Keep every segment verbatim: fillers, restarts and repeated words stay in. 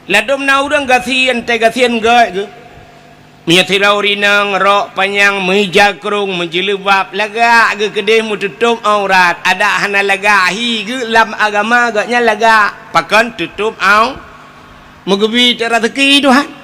Ladôm na ureuëng gasien, teugasien gét geuh. Meunyoe sidroe inong rok panyang, meuija krông, meujileubab, lagak geuh keudeh meututob aurat, adak hana lagak, hi geuh lam agama gét nyan lagak. Pakon tutob au-, meugeubi teuk raseuki Tuhan.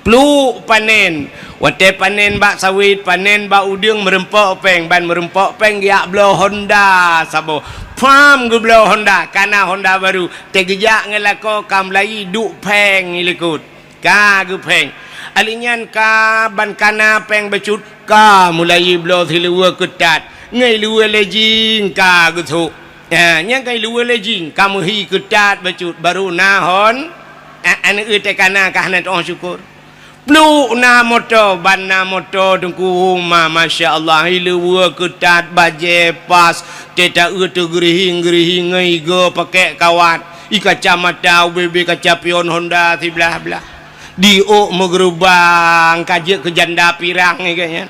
Pluek panen. Watée panen bak sawét, panen bak udeueng, meureumpok péng, ban meureumpok péng geujak bloe Honda saboh. Pham geubloe Honda, kana Honda barô. Teugeujak ngon lakoe ka meulayi duek péng i likot. Ka geupéng. Alheuh nyan ka ban kana péng bacut, ka meulayi bloe siluweue keutat. Ngon luweue lejing ka geusôk. Ha, nyang ka luweue lejing, ka meuhi keutat bacut, barô na hon, a-, aneuëk teuh kana ka hana teuôh syukur. Pluek na moto, ban na moto Teungku Uma, masya Allah, hi luweue keutat, bajée pas, teuta eu teugeurihing-geurihing ngon igoe pakèk kawat, i kacamata ubé-bé kaca pion Honda siblah-blah. Di ôk meugeurubang, ka jeuet keu janda pirang, i gét nyan.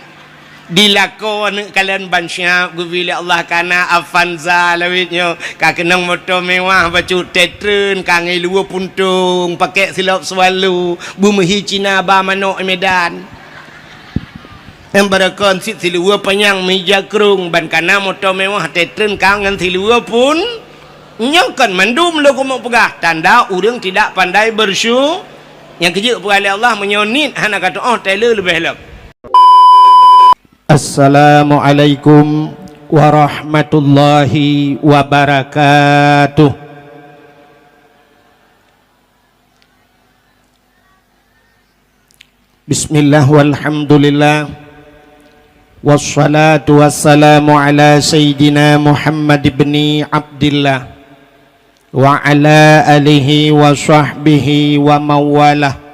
Di lakoe aneuëk kalon ban siab geubri lé Allah kana Avanza lawét nyoe, ka keunong moto mewah bacut, teutrön ka ngon luweue puntông, pakèk silop Swallow, beumeuhi Cina ba manok i Medan. Nyang barokon cit siluweue panyang meuija krông ban kana moto mewah, teutrön ka ngon siluweue pun. Nyoe kon mandum lôn keumeung peugah tanda ureuëng tidak pandai bersyu-, nyang keujeuet peugah lé Allah meunyoe niet hana ka teuôh, tée le leubeh lom. Assalamualaikum warahmatullahi wabarakatuh. Bismillah walhamdulillah. Wassalatu wassalamu ala sayyidina Muhammad ibni Abdillah wa ala alihi wa sahbihi wa mawalah.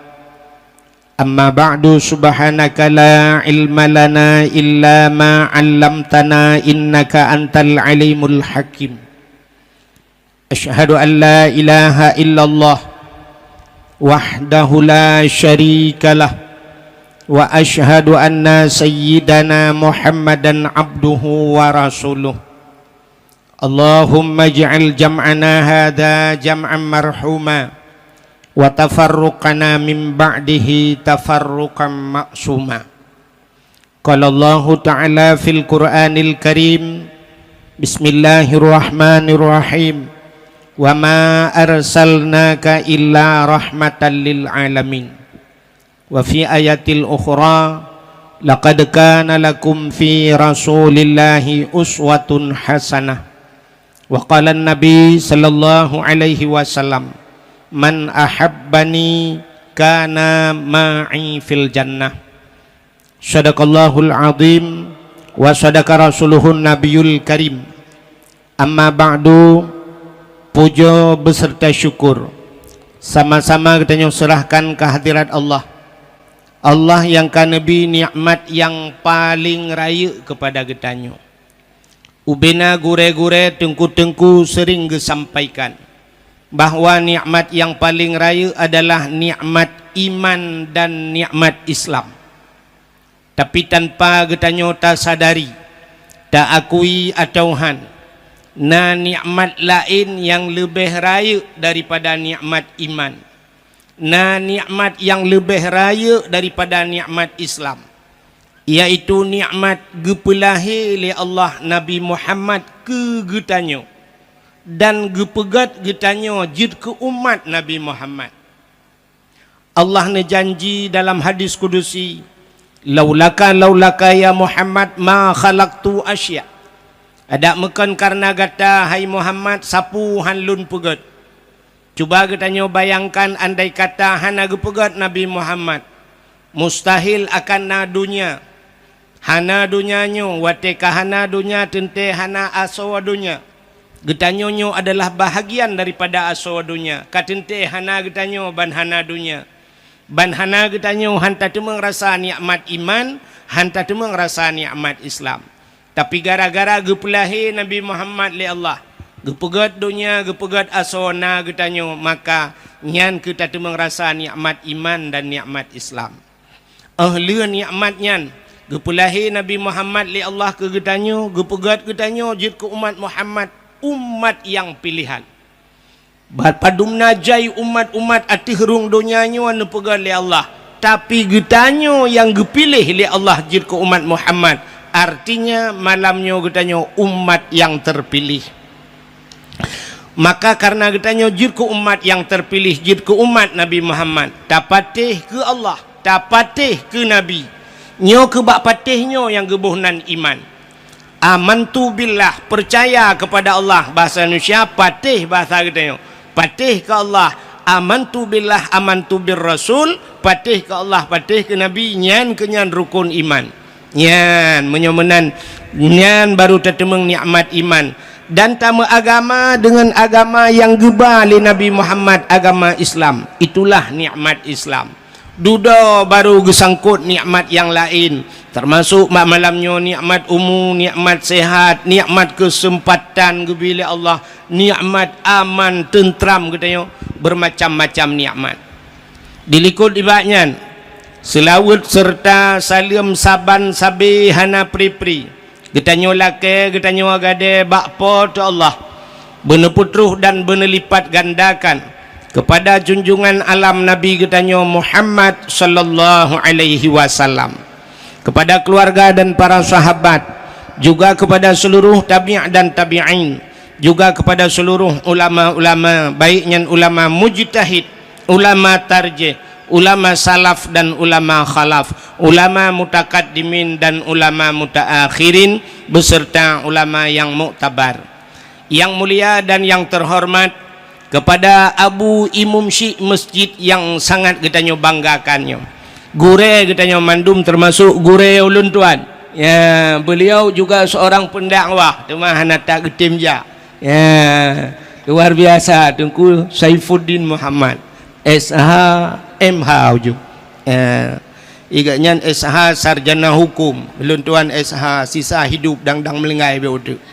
Amma ba'du, subhanaka la ilma lana illa ma 'allamtana innaka antal alimul hakim. Asyhadu an la ilaha illallah wahdahu la syarikalah wa asyhadu anna sayyidana Muhammadan abduhu wa rasuluh. Allahumma ij'al jam'ana hadza jam'an marhuma wa tafarruqana min ba'dihi tafarruqan ma'suma. Qala Allahu ta'ala fil Qur'anil Karim, bismillahirrahmanirrahim, wa ma arsalnaka illa rahmatan lil alamin. Wa fi ayatil ukhra, laqad kana lakum fi Rasulillahi uswatun hasanah. Wa qala Nabi sallallahu alaihi wasallam, "Man ahabbani kana ma'i fil jannah." Sadaqallahul azim wa sadaqa rasuluhun nabiyul karim. Amma ba'du, pujoe beuseurta syukur sama-sama geutanyoe seurahkan keu hadirat Allah. Allah nyang ka neubri nikmat nyang paleng rayeuk keupada geutanyoe. Ubena gurée-gurée, teungku-teungku seuring geusampaikan bahwa nikmat nyang paleng rayeuk adalah nikmat iman dan nikmat Islam. Tapi tanpa geutanyoe tasadari, taakui atawa han, na nikmat laén nyang leubeh rayeuk daripada nikmat iman. Na nikmat nyang leubeh rayeuk daripada nikmat Islam, yaitu nikmat geupeulahé lé Allah Nabi Muhammad keu geutanyoe dan geupeugét geutanyoe jeuet keu umat Nabi Muhammad. Allah neujanji dalam hadis kudusi, "Laulaka, laulaka ya Muhammad ma khalaqtu asya." Adak meukon kareuna gata, hai Muhammad, sapeue han lôn peugét. Cuba geutanyoe bayangkan, andai kata hana geupeugét Nabi Muhammad, mustahil akan na donya. Hana donya nyoe, watée ka hana donya teuntée hana asoe donya. Geutanyoe nyoe adalah bahagian daripada asoe donya, ka teuntée hana geutanyoe ban hana donya. Ban hana geutanyoe han tateumeung rasa nikmat iman, han tateumeung rasa nikmat Islam. Tapi gara-gara geupeulahé Nabi Muhammad lé Allah, geupeugét donya, geupeugét asoe na geutanyoe, maka nyan keuh tateumeung rasa nikmat iman dan nikmat Islam. Óh lheueh nikmat nyan, geupeulahé Nabi Muhammad lé Allah keu geutanyoe, geupeugét geutanyoe jeuet keu umat Muhammad, umat nyang piléhan. Ba-, padum na jai umat-umat ateueh rhueng donya nyoe neupeugah lé Allah, tapi geutanyoe nyang geupiléh lé Allah jeuet keu umat Muhammad. Artinya, malam nyoe geutanyoe umat nyang teupiléh. Maka, kareuna geutanyoe jeuet keu umat nyang teupiléh, jeuet keu umat Nabi Muhammad, tapatéh keu Allah, tapatéh keu Nabi. Nyoe keu bak patéh nyoe nyang geuboh nan iman. Amantu billah, percaya kepada Allah, bahasa Indonesia, patéh bahasa geutanyoe. Patéh keu Allah, amantu billah, amantu bir rasul, patéh keu Allah, patéh keu Nabi, nyan keu nyan rukun iman. Nyan, meunyoe meunan, nyan baru tateumeung nikmat iman. Dan tameuagama deungon agama nyang geuba lé Nabi Muhammad, agama Islam. Itulah nikmat Islam. Dudoe baru geusangkot nikmat nyang laén, teumasok bak malam nyoe nikmat umu, nikmat sehat, nikmat keuseumpatan geubri lé Allah, nikmat aman, teunteram geutanyoe, beumacam-macam nikmat. Dilikot nibak nyan, seulaweuet seureuta saleuem saban sabe hana pri-pri. Geutanyoe lakée, geutanyoe gadée bak Po teu Allah, beuneupeutroh dan beuneulipat gandakan keupada junjungan alam Nabi geutanyoe Muhammad sallallahu alaihi wasallam, keupada keuluwarga dan para sahabat, juga keupada seuluruh tabi' dan tabi'in, juga keupada seuluruh ulama-ulama, baik nyan ulama mujtahid, ulama tarjih, ulama salaf dan ulama khalaf, ulama mutakaddimin dan ulama mutaakhirin, beserta ulama nyang muktabar. Nyang mulia dan nyang teuhoreumat, keupada Abu Imum Syik Masjid nyang sangat geutanyoe banggakan nyoe. Gurée geutanyoe mandum, teumasok gurée ulôn tuan. Ya, beliau juga seorang pendakwah, teuma hana that geutem jak. Ya, luar biasa, Teungku Saifuddin Muhammad, S H, M H ujong. Ya, igat nyan S H sarjana hukum, ulôn tuan S H sisa hidup dang-dang meulinggai beu uteuk.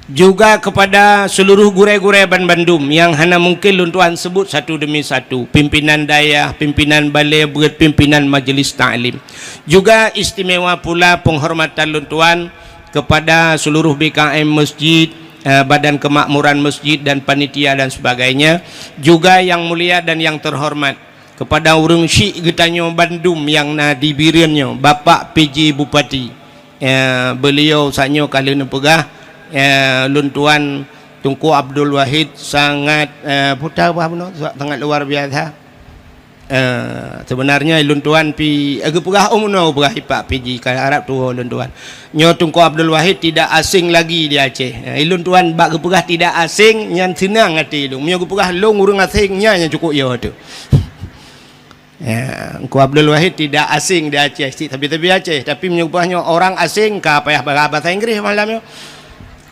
Juga keupada seuluruh gurée-gurée banmandum nyang hana mungken lôn tuan seubut satu demi satu, pimpinan dayah, pimpinan balée beuet, pimpinan majeulis taklim. Juga istimewa pula peunghormatan lôn tuan keupada seuluruh B K M masjid, eh, Badan Kemakmuran Masjid dan panitia dan sebagainya, juga nyang mulia dan nyang teuhormat keupada ureuëng syik geutanyoe bandum nyang na di Bireuen nyoe, Bapak P J Bupati. Eh, beliau saat nyoe ka lheueh neupeugah, eh, lôn tuan Teungku Abdul Wahid sangat, eh, puta bah bunoe, sangat luar biasa. Eh, sebenarnya lôn tuan pi, eh, geupeugah, oh, meunoe geupeugah ipak P J, ka harab tuwoe lôn tuan. Nyoe Teungku Abdul Wahid tidak asing lagi di Aceh. Eh, lôn tuan bak geupeugah tidak asing, nyan seunang até lôn. Meunyoe geupeugah lôn ureuëng asing, nyan nyang cukôp yo teuh. Ya, Teungku Abdul Wahid tidak asing di Aceh, cit tapi-tapi Aceh. Tapi meunyoe geupeugah nyoe orang asing, ka payah ba-, bahasa Inggris malam nyoe.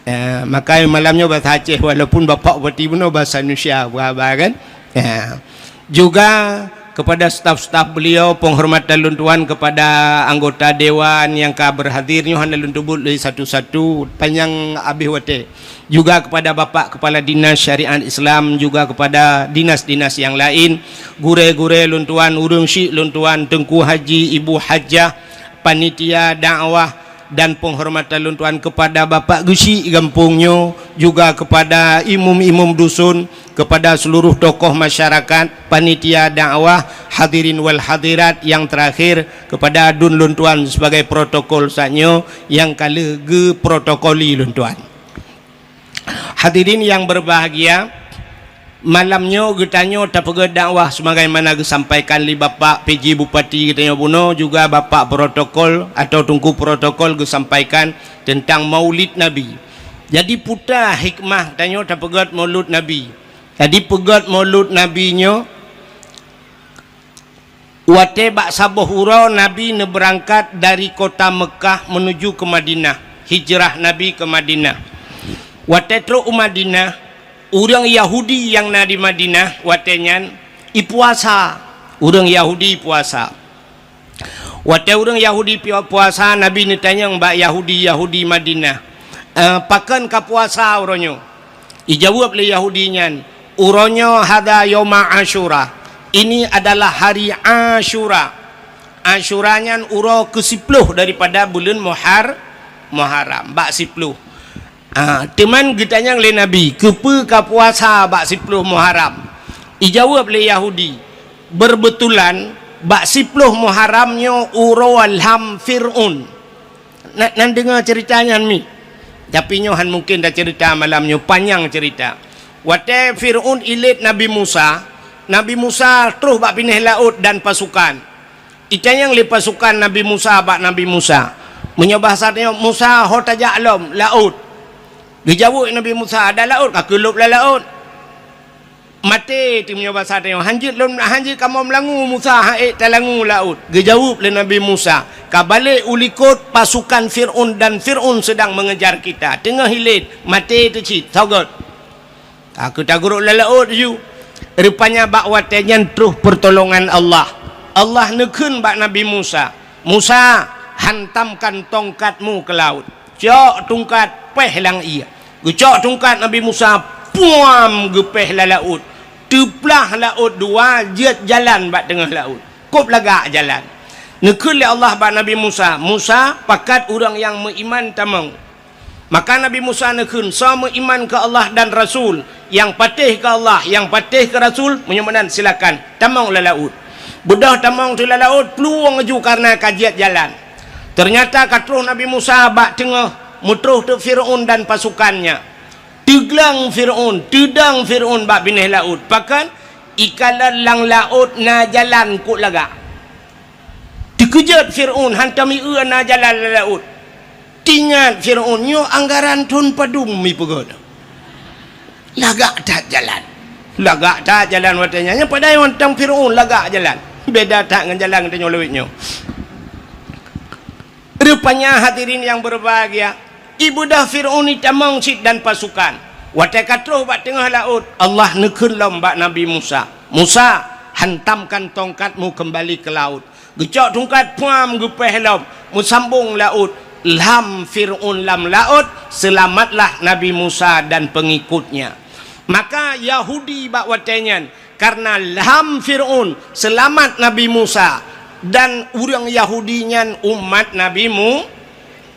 Ya, maka malam nyoe bahasa Aceh, walaupun Bapak Bupati bunoe bahasa Indonesia, berapa kan? Ya. Juga kepada staf-staf beliau, penghormatan lôn tuan kepada anggota dewan nyang ka berhadir nyoe hana lôn tebut lé satu-satu, panjang abéh watée. Juga kepada Bapak Kepala Dinas Syariat Islam, juga kepada dinas-dinas nyang laén, gurée-gurée lôn tuan, ureuëng syik lôn tuan, Teungku Haji, Ibu Hajah, panitia dakwah, dan penghormatan lôn tuan kepada Bapak Geuchik gampông nyoe, juga kepada imum-imum dusun, kepada seluruh tokoh masyarakat, panitia dakwah, hadirin wal hadirat, nyang terakhir kepada adun lôn tuan sebagai protokol saat nyoe nyang ka lheueh geuprotokoli lôn tuan. Hadirin nyang berbahagia, malam nyoe geutanyoe tapeugét dakwah sebagaimana geusampaikan lé Bapak P J Bupati geutanyoe bunoe, juga Bapak Protokol atau Teungku Protokol geusampaikan teuntang Maulid Nabi. Jadi, peue hikmah tanyoe tapeugét Maulid Nabi? Jadi, peugét Maulid Nabi nyoe, watée bak saboh uroe Nabi neubeurangkat dari kota Meukah meunuju keu Madinah, hijrah Nabi keu Madinah. Watée trok u Madinah, ureuëng Yahudi nyang na di Madinah watée nyan ipuasa. Ureuëng Yahudi ipuasa. Watée ureuëng Yahudi pi-, puasa, Nabi neutanyong bak Yahudi-Yahudi Madinah, "Eh, pakon ka puasa uroe nyoe?" Ijaweueb lé Yahudi nyan, "Uroe nyoe hadza yauma Asyura, ini adalah hari Asyura." Asyura nyan uroe keusiploh daripada buleuen Muhar-, Muharram, bak siploh. Ah, teuma geutanyong lé Nabi, "Keupeue ka puasa bak siploh Muharram?" Ijaweueb lé Yahudi, "Beureubetulan bak siploh Muharram nyoe uroe lham Fir'aun." Na, na deungoe ceurita nyan mi? Tapi nyoe han mungken taceurita malam nyoe, panyang ceurita. Watée Fir'aun ilét Nabi Musa, Nabi Musa troh bak binéh laôt dan pasukan. Itanyong lé pasukan Nabi Musa bak Nabi Musa, "Meunyoe bahasa tanyoe, Musa, ho tajak lom laôt." Geujaweueb Nabi Musa, "Ada laôt, ka keulob lam laôt." Maté teuh meunyoe bahasa tanyoe, "Han jeuet lom, han jeuet kamoe meulangue, Musa, han ék talangue laôt." Geujaweueb lé Nabi Musa, "Ka balek u likot pasukan Fir'aun dan Fir'aun sedang mengejar kita." Teungoh ilét, maté teuh cit, soe göt. Ka keuh tagurok lam laôt ju. Rupanya bak watée nyan troh peurtolongan Allah. Allah neukheun bak Nabi Musa, "Musa, hantamkan tongkatmu ke laut." Cok tungkat, péh lam ié. Geucok tungkat Nabi Musa, puam, geupéh lam laôt. Teuplah laôt dua, jeuet jalan bak teungoh laôt. Kôb lagak jalan. Neukheun lé Allah bak Nabi Musa, "Musa, pakat ureuëng nyang meuiman tamong." Maka Nabi Musa neukheun, "Soe meuiman keu Allah dan Rasul, nyang patéh keu Allah, nyang patéh keu Rasul, meunyoe meunan silakan, tamong lam laôt." Beudôh tamong teuh lam laôt, plueng laju kareuna ka jeuet jalan. Teunyata ka troh Nabi Musa bak teungoh, meutroh teuk Fir'aun dan pasukannya. Teugleng Fir'aun, teudong Fir'aun bak binéh laôt. Pakon? Ikalon lam laôt na jalan kôb lagak. Teukeujot Fir'aun, hantom ié na jalan lam laôt. Teuingat Fir'aun, "Nyoe anggaran thon padum mipeugöt. Lagak that jalan." Lagak that jalan watée nyan. Nyan padahai mantong Fir'aun lagak jalan. Beda that ngon jalan geutanyoe lawét nyoe. Rupanya hadirin yang berbahagia, ibeudôh Fir'aun itamong cit dan pasukan. Watée ka troh bak teungoh laôt, Allah neukheun lom bak Nabi Musa, "Musa, hantamkan tongkatmu kembali ke laut." Geucok tungkat, puam, geupéh lom, meusambong laôt, lham Fir'aun lam laôt, seulamatlah Nabi Musa dan pengikutnya. Maka Yahudi bak watée nyan, kareuna lham Fir'aun, seulamat Nabi Musa, dan ureuëng Yahudi nyan umat Nabi Mu-,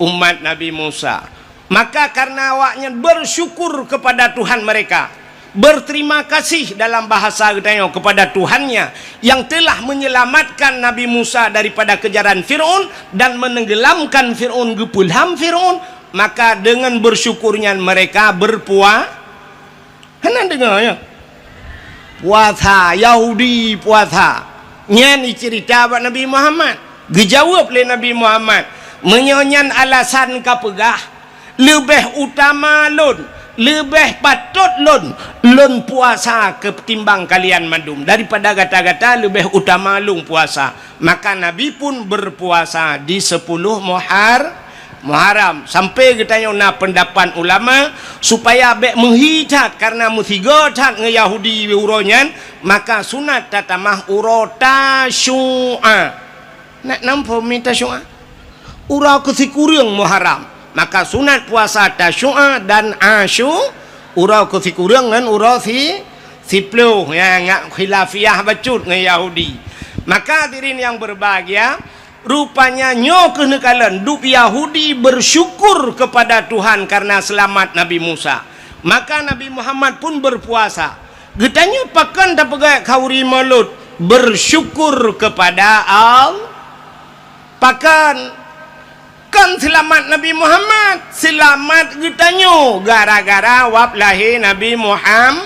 umat Nabi Musa. Maka karena awaknyan bersyukur kepada Tuhan mereka, berterima kasih dalam bahasa geutanyoe kepada Tuhannya yang telah menyelamatkan Nabi Musa daripada kejaran Firaun dan menenggelamkan Firaun, geupeulham Firaun, maka dengan bersyukurnya mereka berpua-, Hana deungoe, ya? Puasa, Yahudi puasa. Nyan iceurita bak Nabi Muhammad. Geujaweueb lé Nabi Muhammad, "Meunyoe nyan alasan kapeugah, leubeh utama lôn, leubeh patot lôn, lôn puasa keutimbang kalian mandum. Daripada gata-gata leubeh utama lôn puasa." Maka Nabi pun berpuasa di sepuluh Muhar-, Muharram. Sampai geutanyoe na peundapat ulama, supaya bék meuhi that, karena meusigoe that ngon Yahudi uroe nyan, maka sunat tatamah uroe Tasyu'a. Nak namphom mi Tasyu'a? Uroe keusikureueng Muharram. Maka sunat puasa Tasyu'a dan Asyu-, uroe keusikureueng ngon uroe si-, siploh, ya, ngat khilafiah bacut ngon Yahudi. Maka hadirin yang berbahagia, rupanya nyoe keuh neukalon dub Yahudi bersyukur kepada Tuhan karena selamat Nabi Musa. Maka Nabi Muhammad pun berpuasa. Geutanyoe pakon tapeugah khauri Maulud, bersyukur kepada Allah. Pakon? Kon seulamat Nabi Muhammad, seulamat geutanyoe gara-gara wab lahé Nabi Muham-,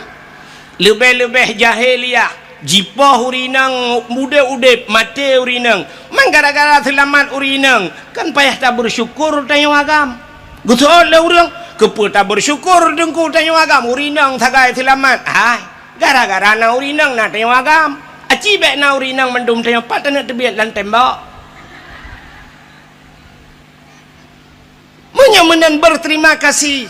leubeh-leubeh jahiliyah, jipoh ureueng inong udeb-udeb, maté ureueng inong. Man gara-gara seulamat ureueng inong, kan payah tabeursyukur tanyoe agam. Geuseuôt lé ureueng, "Keupeue tabeursyukur Teungku tanyoe agam, ureueng inong sagai seulamat?" Hai, gara-gara na ureueng inong na tanyoe agam. Aci bék na ureueng inong mandum tanyoe pat taneuk teubiet lam tembok. Meunyoe meunan berterima kasih,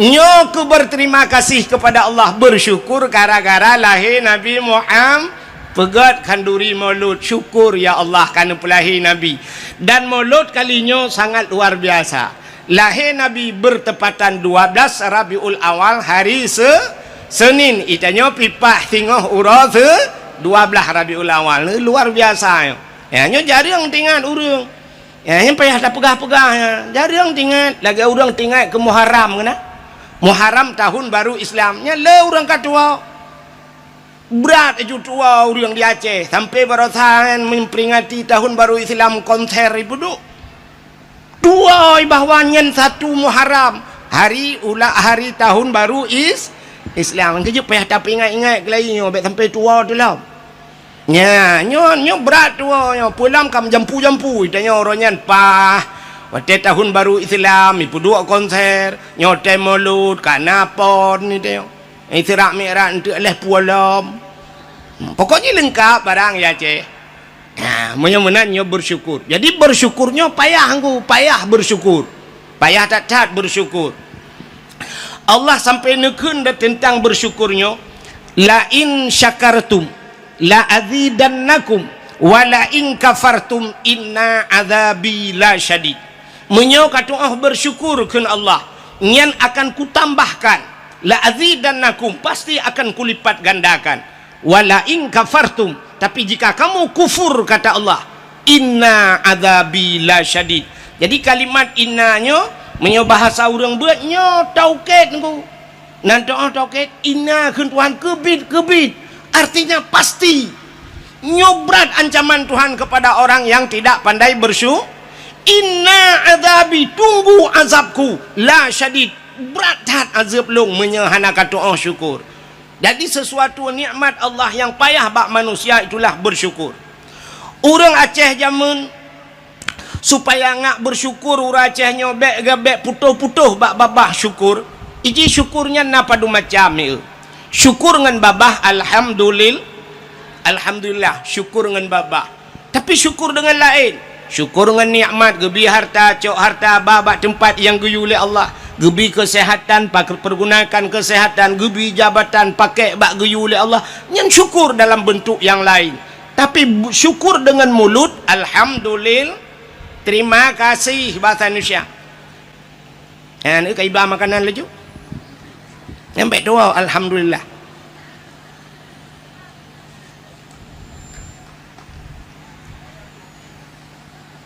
nyoe keuh berterima kasih kepada Allah, bersyukur gara-gara lahé Nabi Muhammad, peugét khanduri Maulud, syukur ya Allah ka neupeulahé Nabi. Dan Maulud kali nyoe sangat luar biasa. Lahé Nabi bertepatan dua belas Rabiul Awal hari Se-, Senin, itanyoe pih paih singoh uroe se-, dua belas Rabiul Awal. Luar biasa nyoe. Ya, nyoe jareueng teuingat ureueng. Ya, nyan payah tapeugah-peugah nyan. Jareueng teuingat, lagée ureueng teuingat keu Muharram keunan. Muharram tahun baru Islam, nyan le ureuëng ka tuwoe. Brat aju tuwoe ureuëng di Aceh, sampai baroesa memperingati tahun baru Islam konser ipeuduk. Tuwoe bahwa nyan satu Muharram, hari ula-, hari tahun baru is-, Islam. Keujeuet payah tapeuingat-ingat keulayi nyoe, bék sampai tuwoe teulom. Nya, nyoe, nyoe brat tuwoe nyoe. Peue lom ka meujampu-jampu, tanyoe uroe nyan paih. Watée tahun baru Islam, ipeuduek konser, nyoe watée Maulud, ka na pon ni tanyoe. Isra Mi'raj enteuk lheueh puwoe lom. Pokok jih leungkap barang ya, Aceh. Nah, meunyoe meunan nyoe bersyukur. Jadi bersyukur nyoe payah ngku, payah bersyukur. Payah that-that bersyukur. Allah sampai neukheun dah teuntang bersyukur nyoe, "La in syakartum la azidannakum wa la in kafartum inna azabi la syadid." Meunyoe ka tu'oh bersyukur kheun Allah, nyan akan kutambahkan, la azidannakum, pasti akan kulipat gandakan. "Wa la in kafartum," tapi jika kamu kufur, kata Allah, "inna azabi la syadid." Jadi kalimat inna nyoe, meunyoe bahasa ureuëng beuet nyoe taukid ngku. Nan teu'oh taukid, inna kheun Tuhan keubiet-keubiet. Artinya pasti. Nyoe brat ancaman Tuhan kepada orang yang tidak pandai bersyu-, "Inna azabi," tunggu azabku, "la syadid," brat that azab lôn meunyoe hana ka tu'oh syukur. Jadi, sesuatu nikmat Allah nyang payah bak manusia itulah bersyukur. Ureuëng Aceh jameun supaya ngak bersyukur, ureuëng Aceh nyoe bék, bék putôh-putôh bak babah syukur. Iji syukur nyan na padum macam, ya. Syukur ngon babah, alhamdulil-, alhamdulillah, syukur ngon babah. Tapi syukur deungon laén. Syukur ngon nikmat, geubi harta, cok harta ba bak teumpat nyang geuyue lé Allah. Geubi keuseuhatan, pak-, pergunakan keuseuhatan, geubi jabatan, pakék bak geuyue lé Allah. Nyan syukur dalam bentuk nyang laén. Tapi bu-, syukur deungon mulut, alhamdulil-, terima kasih, bahasa Indonesia. Nyan ka iba makanan laju. Nyan bék tuwoe, alhamdulillah.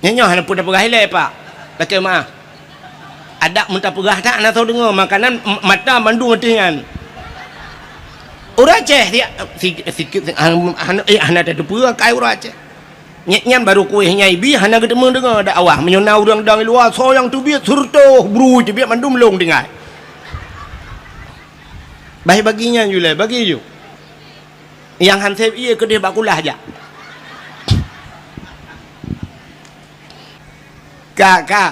Nyan nyoe hana peue tapeugah ilée, Pak. Lakée meuah. Adak meutapeugah that hana soe deungoe, makanan m-, mata mandum ateueh nyan. Ureuëng Aceh siat, si-, sikit, si-, han-, han-, eh, hana tateupeue kai ureuëng Aceh. Nyang nyan barô kuéh nyang ibi hana geuteumeung deungoe dakwah. Meunyoe na ureuëng dong luwa, soe nyang teubiet, seureutoh brui teubiet mandum lôn tinggai. Bah bagi nyan ju lé, bagi ju. Nyang han sép ié keudeh bak kulah jak. Ka, ka.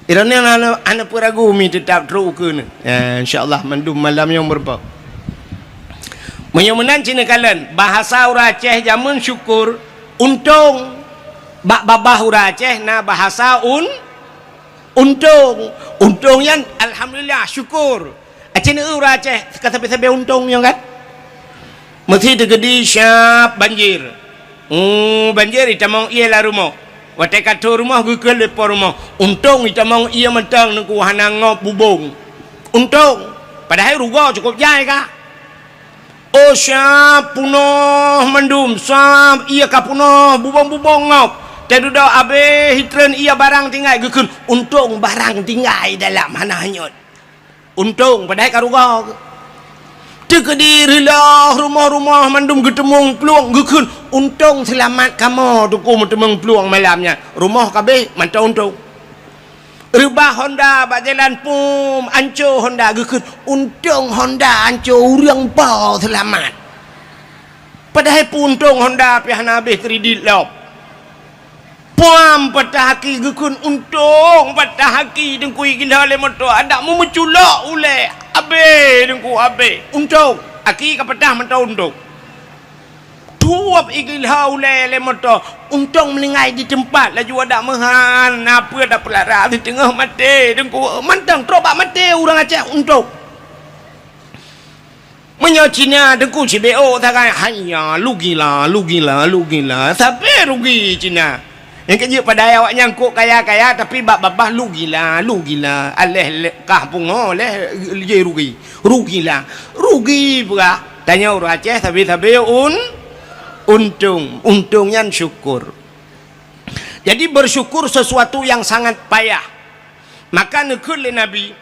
Droeneuh hana, hana peue ragu mi, teutap trok ukeue neuh. Ya, insya Allah mandum malam nyoe meurumpok. Meunyoe meunan ci neukalon, bahasa ureuëng Aceh jameun syukur, untông. Bak babah ureuëng Aceh na bahasa un-, untông. Untông nyan alhamdulillah, syukur. Aci neueu ureuëng Aceh ka sabe-sabe untông nyoe kan? Meusi teukeudi syab banjir. Hmm, banjir itamong ié lam rumoh. Watée ka trok rumoh geukheun lé po rumoh. Untông itamong ié mantong Teungku hana ngop bubông. Untông. Padahai rugoe cukup jai ka. Oh syab punoh mandum, syab ié ka punoh bubông-bubông ngop. Teududoe abéh itreun ié barang tinggai geukheun. Untông barang tinggai dalam hana hanyot. Untông padahai ka rugoe. Teukeudi reuloh rumoh-rumoh mandum geuteumong plueng geukheun, untông seulamat kamoe Teungku meuteumeung plueng malam nyan. Rumoh ka abéh mantong untông. Reubah honda bak jalan pum, anco honda geukheun, untông honda anco ureuëng po seulamat. Padahai peuuntông honda pih hana abéh kredit lom. Puam patah aki geukheun untông, patah aki Teungku igila lé moto, adak meumeuculok ulée, abéh Teungku abéh. Untông, aki ka patah mantong untông. Tuwab igila ulée lé moto, untông meuninggai di teumpat, laju adak meuhan, na peue tapeulara siteungoh maté Teungku, mantong trok bak maté ureuëng Aceh untông. Meunyoe Cina Teungku sibeuk sagai, hanya lugila, lugila, lugila, sabe rugi Cina. Nyang keujeuet padahai awaknyan kok kaya-kaya, tapi bak babah lugila, lugila, aléh le-, kah pungo, lé jih rugi. Rugila, rugi peugah. Tanyoe ureuëng Aceh sabe-sabe un-, untông. Untông nyan syukur. Jadi bersyukur sesuatu yang sangat payah. Maka neukheun lé Nabi,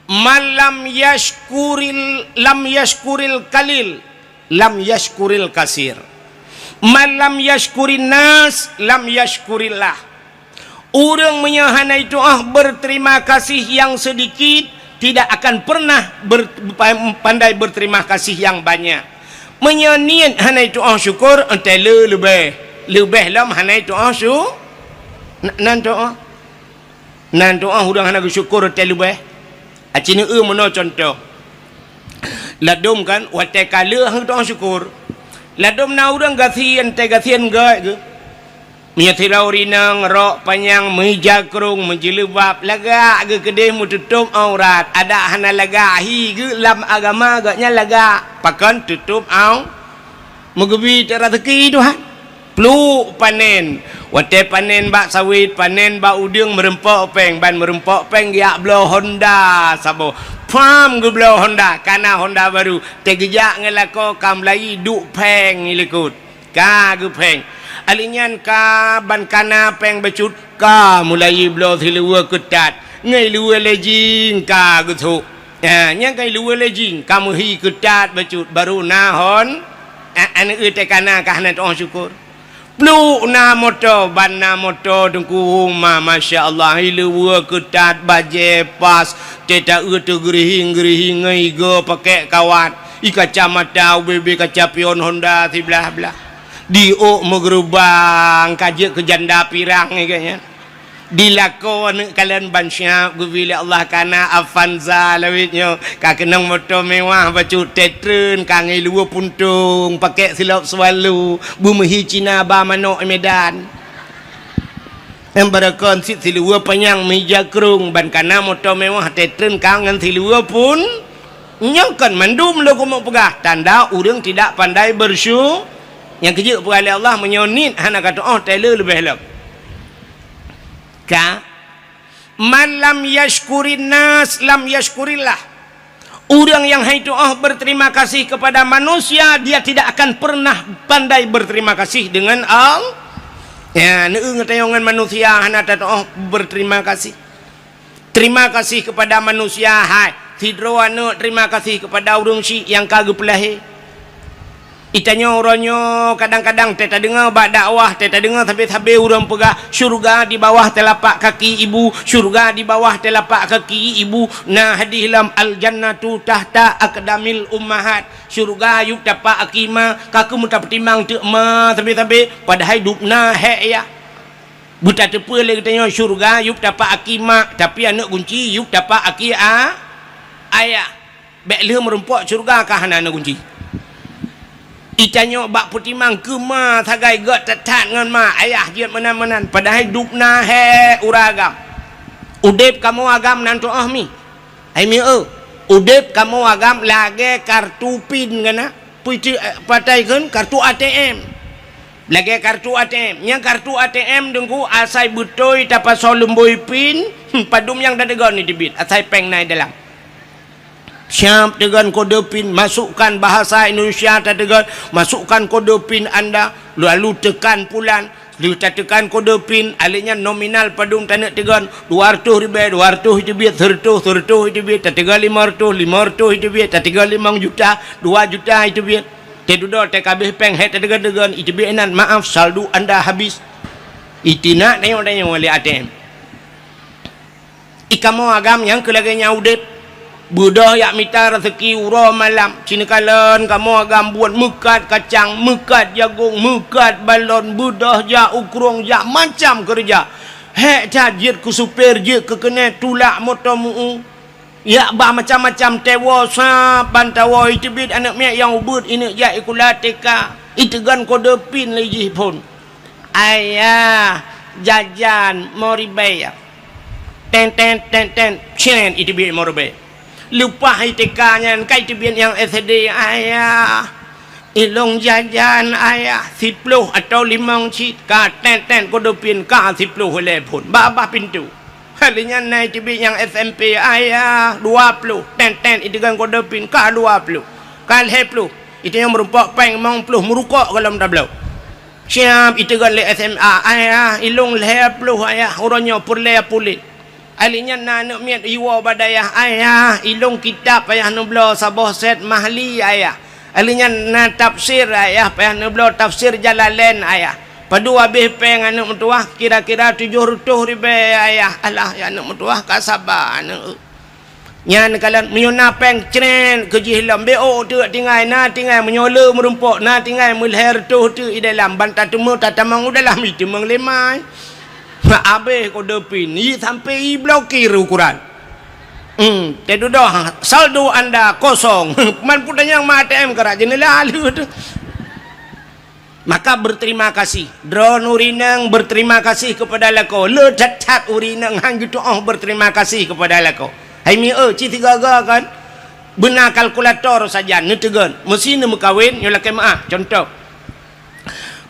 Man lam yashkuril, lam yashkuril qalil, lam yashkuril katsir. Man lam yashkurin nas, lam yashkurillah. Ureuëng meunyoe hana jitu'oh berterima kasih nyang seudikit, tidak akan pernah ber-, pandai berterima kasih nyang banyak. Meunyoe niet hana jitu'oh syukur, entée le leubeh. Leubeh lom hana jitu'oh syu-, na-, nan tu'oh. Nan tu'oh ureuëng hana geusyukur teuh leubeh. Aci neueu meunoe cuntoh. Ladom kan, watée ka lheueh tu'oh syukur. Ladom na ureuëng gasien, teuh gasien gét geuh. Meunyoe sidroe inong rok panyang, meuija krong, meujileubab, lagak geuh keudeh meututôb aurat. Adak hana lagak hi geuh lam agama gét nyan lagak. Pakon tutôb au-, meugeubi teuk raseuki Tuhan. Pluek panen. Watée panen bak sawét, panen bak udeueng, meureumpok péng. Ban meureumpok péng geujak bloe Honda saboh. Pham geubloe Honda, kana Honda barô. Teuh geujak ngon lakoe ka meulayi duek péng i likot. Ka geupéng. Ahli nyan ka ban kana péng bacut, ka meulayi bloe siluweue keutat. Ngon luweue lejing ka geusôk. Ha, nyang ka luweue lejing, ka meuhi keutat bacut, barô na Hon-, a-, aneuëk teuh kana ka hana tu'oh syukur. Pluek na moto, ban na moto teungku, ma-, masya Allah, hi luweue keutat, bajée pas, teuh taeu teuh geurihing-geurihing ngon igoe pakèk kawat, i kacamata ubé-bé kaca pion Honda siblah-blah. Di ôk meugeurubang, ka jeuet keu janda pirang nyan. Di lakoe aneuëk kalon ban siab geubri lé Allah kana Avanza lawét nyoe, ka keunong moto mewah bacut teuh treun ka ngon luweue puntông, pakèk silop Swallow, beumeuhi Cina ba manok i Medan. Nyang barokon cit siluweue panyang meuija krong ban kana moto mewah teuh treun ka ngon siluweue pun. Nyoe kon mandum lôn keumeung peugah tanda ureuëng tidak pandai bersyu-, nyang keujeuet peugah lé Allah meunyoe niet hana ka tu'oh teuh le leubeh lom. Ka? Man lam yashkurin nas, lam yashkurillah. Ureuëng nyang han tu'oh berterima kasih kepada manusia, dia tidak akan pernah pandai berterima kasih dengan Allah. Ya, neueu ngon tanyoe ngon manusia hana tatu'oh berterima kasih. Terima kasih kepada manusia, hai. Sidroe aneuëk terima kasih kepada ureuëng syiek nyang ka geupeulahé. Itanyoe uroe nyoe kadang-kadang teuh tadeungoe bak dakwah, teuh tadeungoe sabe-sabe ureuëng peugah, "Syurga di bawah telapak kaki ibu, syurga di bawah telapak kaki ibu." Na hadih lam, "Al-jannatu tahta aqdamil ummahat." Syurga yup tapak aki ma, ka keuh meutapeutimang teuk ma sabe-sabe, padahai dubna hék yah. Beutateupeue lé geutanyoe syurga yup tapak aki ma, tapi aneuëk gunci yup tapak aki a-, ayah. Bék lheueh meurumpok syurga ka hana na gunci. Itanyoe bak peutimang keu ma sagai gét that-that ngon ma, ayah jeuet meunan-meunan, padahai dubna hék ureuëng agam. Udeb kamoe agam nan tu'oh mi. Hai mi eu, udeb kamoe agam lagée kartu pin gana, pui ti-, patai kheun kartu A T M. Lagée kartu A T M. Nyang kartu A T M deungku asai beutôi tapasoe lumbôi pin, hmm, padum nyang tateugon iteubiet, asai péng na i dalam. Siap teugon kode pin, masukkan bahasa Indonesia tateugon, masukkan kode pin anda, lalu tekan pulan, lheueh tateukan kode pin, alèh nyan nominal padum taneuk teugon, dua reutôh ribèe, dua reutôh iteubiet, seureutôh, seureutôh iteubiet, tateugon limong reutôh, limong reutôh iteubiet, tateugon limong juta, dua juta iteubiet. Teududoe teuh ka abéh péng, hék tateugon-teugon, iteubiet inan, "Maaf, saldo anda habis." Itinak tanyong-tanyong lé A T M. I kamoe agam nyang keu lagée nyan udeb, beudôh jak mita raseuki uroe malam. Cineukalon kamoe agam buet meukat kacang, meukat jagong, meukat balon, beudôh jak u krueng, jak macam keureuja. Hék that jeuet keu supir, jeuet keu keuneuk, tulak moto meu-u. Jak ba macam-macam, tewoe sab ban tawoe, iteubiet aneuëk miet nyang ubeuet, ineuk jak sikula T K, iteugon kode pin lé jih phon. "Ayah, jajan limoe ribèe." Ten, ten, ten, ten, cen, iteubiet limoe ribèe. Leupah I T K nyan, ka iteubiet nyang S D, "Ayah, ilôn jajan, Ayah, siploh atawa limong cit." Ka ten, ten, kode pin, ka siploh ilèe phon. Bak babah pintoe. Lheueh nyan na iteubiet nyang S M P, "Ayah, dua ploh." Ten, ten, iteugon kode pin, ka dua ploh. Ka lhèe ploh. Itanyong meurumpok péng limong ploh, meurukok gohlom tabloe. Siap iteugon lé S M A, "Ayah, ilôn lhèe ploh, Ayah, uroe nyoe peureulèe puléh." Ahli nyan na aneuk miet iwoe bak dayah, "Ayah, ilôn kitab payah neubloe saboh set Mahli, Ayah. Ahli nyan na tafsir, Ayah, payah neubloe tafsir Jalalain, Ayah. Padub habéh péng aneuk meutuwah, kira-kira tujoh reutôh ribée, Ayah." "Alah, ya aneuk meutuwah, ka saba aneuk." Nyan kalon meunyoe na péng, cret keu jih lom, bék ôk teuk tinggai, na tinggai, meunyoe le meurumpok, na tinggai meulhèe reutôh teuk i dalam, ban tateumé tatamong u dalam, i teumong lé mai. Habéh kode pin, i sampoe i blokir ukuran. Hmm, teududoh, saldo anda kosong. Man peue tanyong ma A T M karak jeuneula lheueh teuh. Maka berterima kasih. Droeneuh ureueng inong berterima kasih kepada lakoe. Le that-that ureueng inong han geutu'oh berterima kasih kepada lakoe. Hai mi eu, ci sigaga kan? Beuna kalkulator sajan, neuteugon. Meusi neumeukawen, nyoe lakèe meu'ah. Contoh.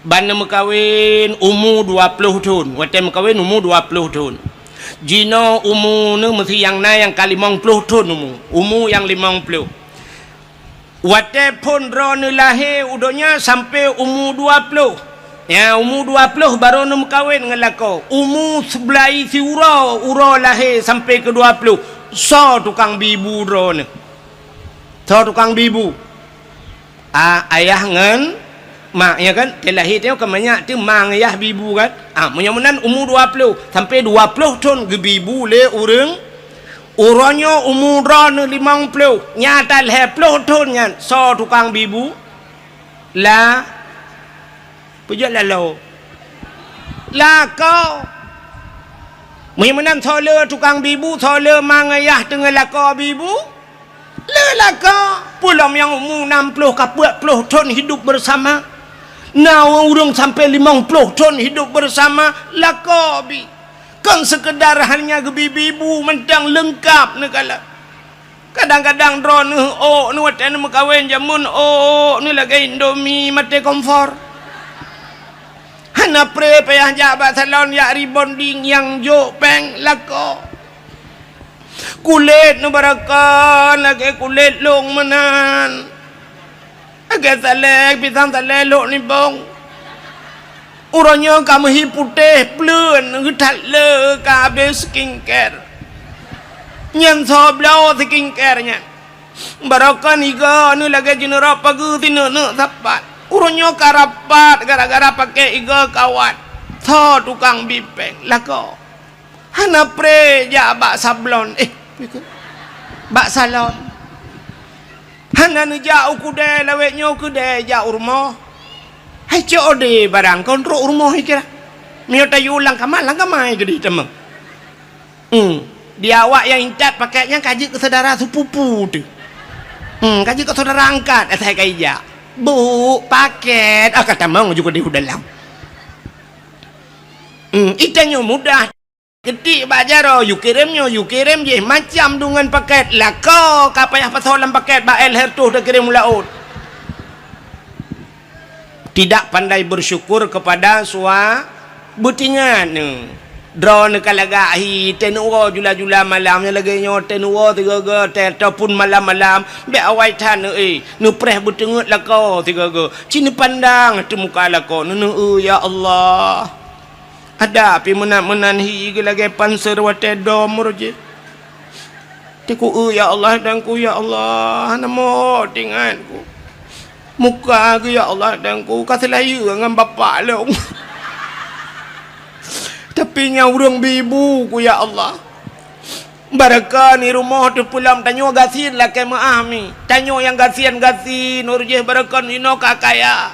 Ban neumeukawen umu dua ploh thon. Watèe meukawen umu dua ploh thon. Jinoe umu neuh meusi nyang na nyang ka limong ploh thon umu. Umu nyang limong ploh. Watèe phon droeneuh lahé u donya sampoe umu dua ploh. Ya, umu dua ploh barô neumeukawen ngon lakoe. Umu seublaih siuroe, uroe lahé sampoe keu dua ploh. Soe tukang bi bu droeneuh? Soe tukang bi bu? A, ayah ngon mak, ya kan? Teu lahé teuh ka manyak teuh ma ngon yah bi bu kan? A, meunyoe meunan umu dua ploh, sampoe dua ploh thon geubi bu lé ureueng. Uroe nyoe umu droeneuh limong ploh, nyang talhèe ploh thon nyan soe tukang bi bu? La, peujeuet laloe. Lakoe. Meunyoe meunan soe le tukang bi bu, soe le ma ngon yah teungoh lakoe bi bu? Le lakoe. Peulom nyang umu nam ploh ka peuet ploh thon hidup bersama. Na ureueng sampoe limong ploh thon hidup bersama, lakoe bi. Kon seukeudar hanya geubi bi bu mantong, leungkap neukalon. Kadang-kadang droeneuh ôk neuh watèe neumeukawen jameun, ôk neuh lagèe Indomie maté kompor. Hana pré payah jak bak salon jak rebonding nyang jok péng, lakoe. Kulét neuh barokon lagèe kulét lôn meunan. Lagèe salée, pisang salée lôn nibong. Uroe nyoe ka meuhi putéh pleuen, geuthat le ka abéh skincare. Nyan soe bloe skincare nyan. Barokon igoe neuh lagèe jeuneurok pageue sineuk-neuk sapat. Uroe nyoe ka rapat gara-gara pakè igoe kawat. Soe tukang bi péng, lakoe. Hana pré jak bak sablon, eh, bak salon. Hana neujak u keudè lawét nyoe, keudè jak u rumoh. Hai cok ode barang kon trok u rumoh ikira. Meunyoe tayue lam kama, lam kama keudeh tamong. Hmm. Di awak nyang intat pakèt nyan ka jeuet keu syedara sepupu teuh. Hmm, ka jeuet keu syedara angkat, asai ka ijak. Bu, pakèt, ah, ka tamong ju keudeh u dalam. Hmm, itanyoe mudah. Keutik bak jaroe, yue kirém nyoe, yue kirém jéh, macam deungon pakèt. Lakoe ka payah pasoe lam pakèt, bak lhèe reutôh takirém u laôt. Tidak pandai bersyukur kepada sua-, beutingat neuh. Droeneuh ka lagak hi, teuneuk woe jula-jula malam, nyang lagèe nyoe teuneuk woe sigoe-goe, teuh ataupun malam-malam, bèk awai that neuh, eh, neupreh beuteungeut lakoe sigoe-goe. Ci neupandang ateueh muka lakoe, neuneuk, "Eh, ya Allah." Ada pih meunan-meunan hi geu lagèe panser watèe dom roh jih. Teungku, "Eh, ya Allah, Tuhanku, ya Allah, hana mot ingatku. Muka geuh, ya Allah, Tuhanku, ka seulayeue ngon bapak lôn. Tapi nyan ureueng bi bu ku, ya Allah." Barokon i rumoh teuh peulom tanyoe gasien lakèe meu'ah mi. Tanyoe nyang gasien-gasien, uroe jih barokon inoe ka kaya.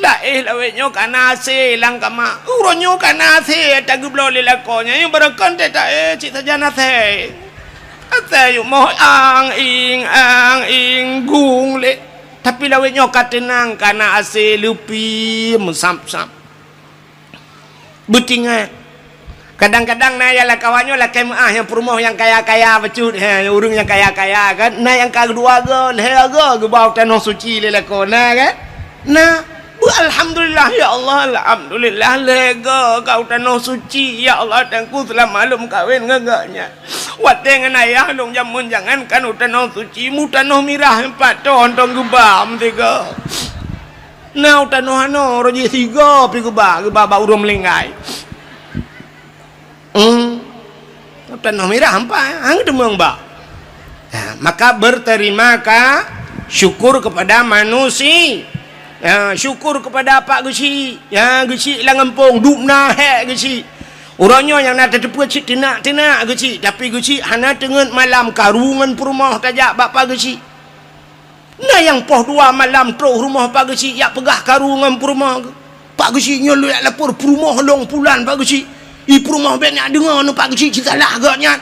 Laéh lawét nyoe ka na asèe lam kama. Uroe nyoe ka na asèe tageubloe lé lakoe nyan, nyang barokon teuh taéh cit sajan asèe. Asèe yue moh ang ing, ang ing, gung lé. Tapi lawét nyoe ka teunang, ka na asèe leupie meusab-sab. Beutingat. Kadang-kadang na nyang lakawa nyoe lakèe meu'ah nyang peurumoh nyang kaya-kaya bacut, he, ureueng nyang kaya-kaya kan, na nyang ka dua goe, lhèe goe geuba u tanoh suci lé lakoe, na kan? Na. Beu alhamdulillah, ya Allah, alhamdulillah, lhèe goe ka u tanoh suci, ya Allah, Tuhanku, seulama lôn meukawen ngon gobnyan. Watèe ngon ayah lôn jameun jangankan u tanoh suci, mu tanoh mirah pat ton-ton geuba meusigoe. Na u tanoh anoe, roh jih sigoe pih geuba, geuba bak ureueng meulinggai. Hmm. Tanoh mirah ampai, hang teumeung ba. Ha, maka berterima ka-, syukur kepada manusia. Ha, syukur kepada Pak Geuchik. Ya, Geuchik lam gampông, dubna hék Geuchik. Uroe nyoe nyang na tateupeue cit teunak-teunak Geuchik, tapi Geuchik hana teungeut malam karu ngon peurumoh tajak bak Pak Geuchik. Na nyang poh dua malam troh rumoh Pak Geuchik jak peugah karu ngon peurumoh geuh. Pak Geuchik nyoe lôn jak lapor peurumoh lôn pulan Pak Geuchik. I peurumoh bék nyak deungoe nyoe Pak Geuchik cit salah geuh nyan.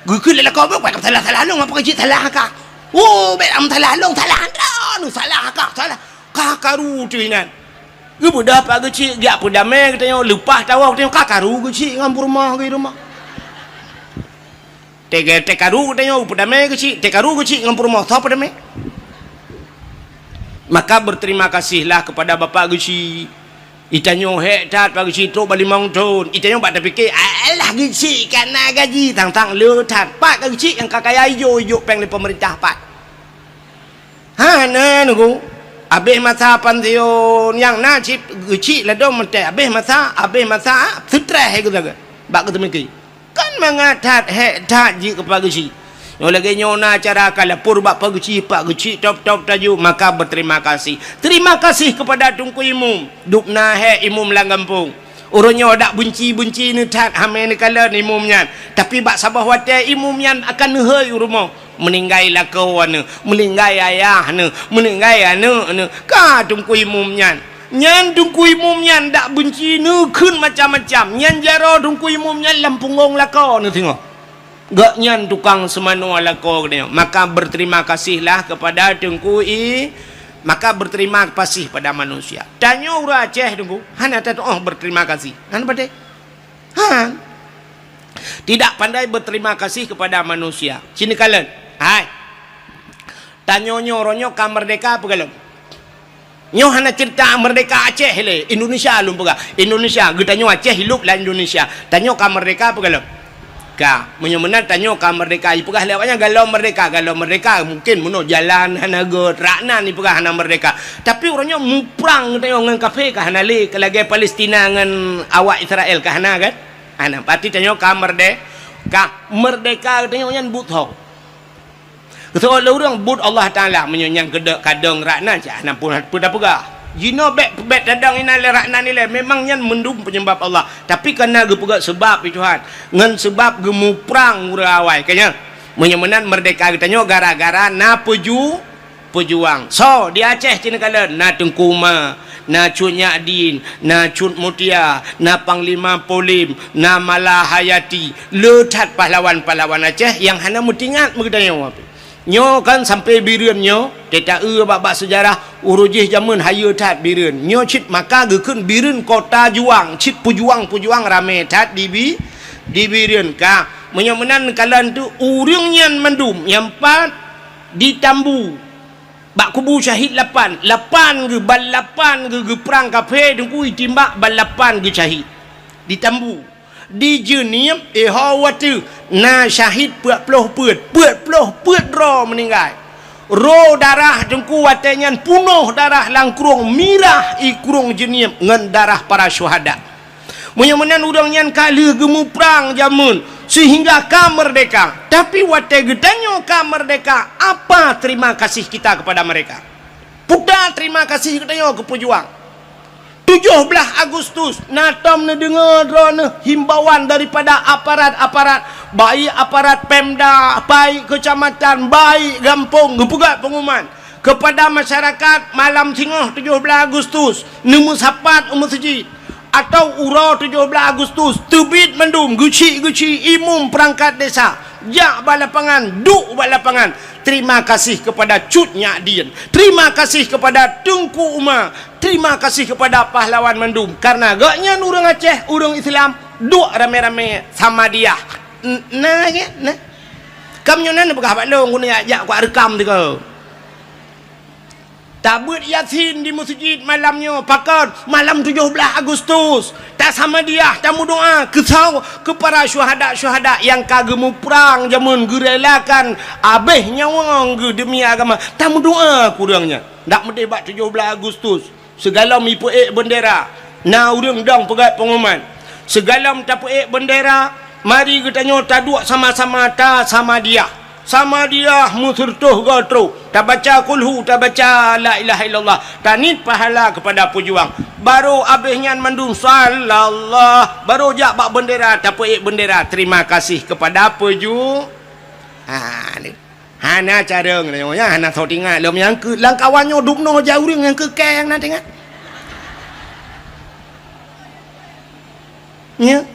Geukheun lé lakoe bék salah-salah lôn Pak Geuchik salah kah. Oh, bék am salah lôn salah droeneuh salah kah salah. Ka karu teuh inan. Geubeudôh Pak Geuchik jak peudamé geutanyoe leupah tawoe geutanyoe ka karu Geuchik ngon peurumoh geuh i rumoh. Teuka-, teukaru geutanyoe peudamé Geuchik, teukaru Geuchik ngon peurumoh soe peudamé. Maka berterima kasihlah kepada Bapak Geuchik. Itanyoe hék that Pak Geuchik trok bak limong thon. Itanyoe bak tapike, "Alah Geuchik ka na gaji, tang-tang le that." Pat ka Geuchik nyang ka kaya ijok-ijok péng lé pemerintah pat. Hana nunggu. Abéh masa pansiun nyang na cit Geuchik ladom meuté abéh masa, abéh masa stress hai geusaga. Bak geuteumiki. Kan mangat that hék that jih keu Pak Geuchik. Nyoe lagée nyoe na cara ka lapor bak Pak Geuchik, Pak Geuchik top-top taju maka berterima kasih. Terima kasih kepada Teungku Imum. Dubna hék Imum lam gampông. Uroe nyoe dak beunci-beunci neuthat hamé neukalon imum nyan, tapi bak saboh watée imum nyan akan neuhôi u rumoh, meuninggai lakoe neuh, meuninggai ayah neuh, meuninggai aneuëk neuh, ka teungku imum nyan. Nyan teungku imum nyan dak beunci neukheun macam-macam, nyan jaroe teungku imum nyan lam punggong lakoe neuh singoh. Gobnyan tukang seumanoe lakoe geutanyoe. Maka berterima kasihlah kepada teungku i, maka berterima kasih pada manusia. Tanyoe ureuëng Aceh teungku, hana tatuoh berterima kasih. Hana patéh. Ha. Tidak pandai berterima kasih kepada manusia. Sini kalian. Hai. Tanyoe nyoe uroe nyoe ka merdeka apa galom? Nyoe hana cerita merdeka Aceh lé, Indonesia lôn peugah. Indonesia, geutanyoe Aceh hidup lam Indonesia. Tanyoe ka merdeka apa galom? Ka. Meunyoe meunan tanyoe ka merdeka, ipeugah lé awaknyan galom merdeka, galom merdeka mungkin meunoe jalan hana gét, raknan ipeugah hana merdeka. Tapi uroe nyoe muprang geutanyoe ngon kafé ka hana lé, ka lagée Palestina ngon awak Israel ka hana kan? Hana, berarti tanyoe ka merde-, ka merdeka geutanyoe nyan buet ho. Geuseuôt lé ureuëng buet Allah Taala, meunyoe nyang keudok kadong raknan cit hana pun peue tapeugah. Jinoe bék, bék tadong inan lé raknan ilée, memang nyan mandum peunyebab Allah. Tapi kana geupeugah seubab pi Tuhan, ngon seubab geumuprang ureuëng awai. Ka nyan, meunyoe meunan merdeka geutanyoe gara-gara na peuju-, peujuang. Soe di Aceh cit neukalon, na Teungku Ma, na Cut Nyak Din, na Cut Mutia, na Panglima Polim, na Mala Hayati. Le that pahlawan-pahlawan Aceh nyang hana meutingat meugeutanyoe. Nyoe kan sampoe Bireuen nyoe, teuta eu bak-bak seujarah, uroe jih jameun hayeue that Bireuen. Nyoe cit maka geukheun Bireuen kota juang, cit peujuang-peujuang ramé that di Bi-, di Bireuen ka. Meunyoe meunan kalon tu ureuëng nyan mandum nyang pat di Tambu. Bak kubu syahid lapan, lapan geuh, ban lapan geuh geuprang kafé teungku itimbak ban lapan geuh syahid. Di Tambu, di Jeunieb, eh ho watée na syahid peuet ploh peuet, peuet ploh peuet droe meuninggai. Ro darah teungku watée nyan punoh darah lam krueng mirah i krueng Jeunieb ngon darah para syuhada. Meunyoe meunan ureuëng nyan ka lheueh geumuprang jameun seuhingga ka merdeka. Tapi watée geutanyoe ka merdeka, apa terima kasih kita kepada mereka? Peue terima kasih geutanyoe keu peujuang. Tujoh blaih Agustus na tom neudeungoe droeneuh himbauan daripada aparat-aparat, baik aparat Pemda, baik kecamatan, baik gampông geupeugah pengumuman. Kepada masyarakat, malam singoh tujoh blaih Agustus, neumeusapat u meuseujid, atau uroe tujoh blaih Agustus, teubiet mandum geuchik-geuchik imum peurangkat desa, jak bak lapangan, duek bak lapangan. Terima kasih kepada Cut Nyak Dien. Terima kasih kepada Teungku Uma. Terima kasih kepada pahlawan mandum. Karena gobnyan ureuëng Aceh, ureuëng Islam, duek ramé-ramé Samadiyah. N-, na, ya, na. Kam nyoe na neupeugah bak lôn, guna jak, jak kuat reukam teuka. Tabeuet Yasin di meuseujid malam nyoe, pakon? Malam tujoh blaih Agustus. Tasamadiyah, tameudoá keu saw-, keu para syuhada-syuhada nyang ka geumuprang jameun geurelakan abéh nyawöng geuh deumi agama. Tameudoá keu ureuëng nyan. Dak meudeh bak tujoh blaih Agustus. Sigohlom ipeuék beundera, na ureuëng dong peugét pengumuman. Sigohlom tapeuék beundera, Mari geutanyoe taduek sama-sama tasamadiyah. Samadiyah meuseureutoh goe trok. Tabaca kulhu, tabaca la ilaha illallah. Taniet pahala keupada peujuang. Barô abéh nyan mandum sallallah. Barô jak bak beundera, tapeuék beundera. Terima kasih keupada peuju-, ha, ni. Hana carông nyoe, ya, hana soe tingat lom nyang keu, lam kawan nyoe dubnoe jak ureuëng nyang keu kèe nyang na tingat. Nya.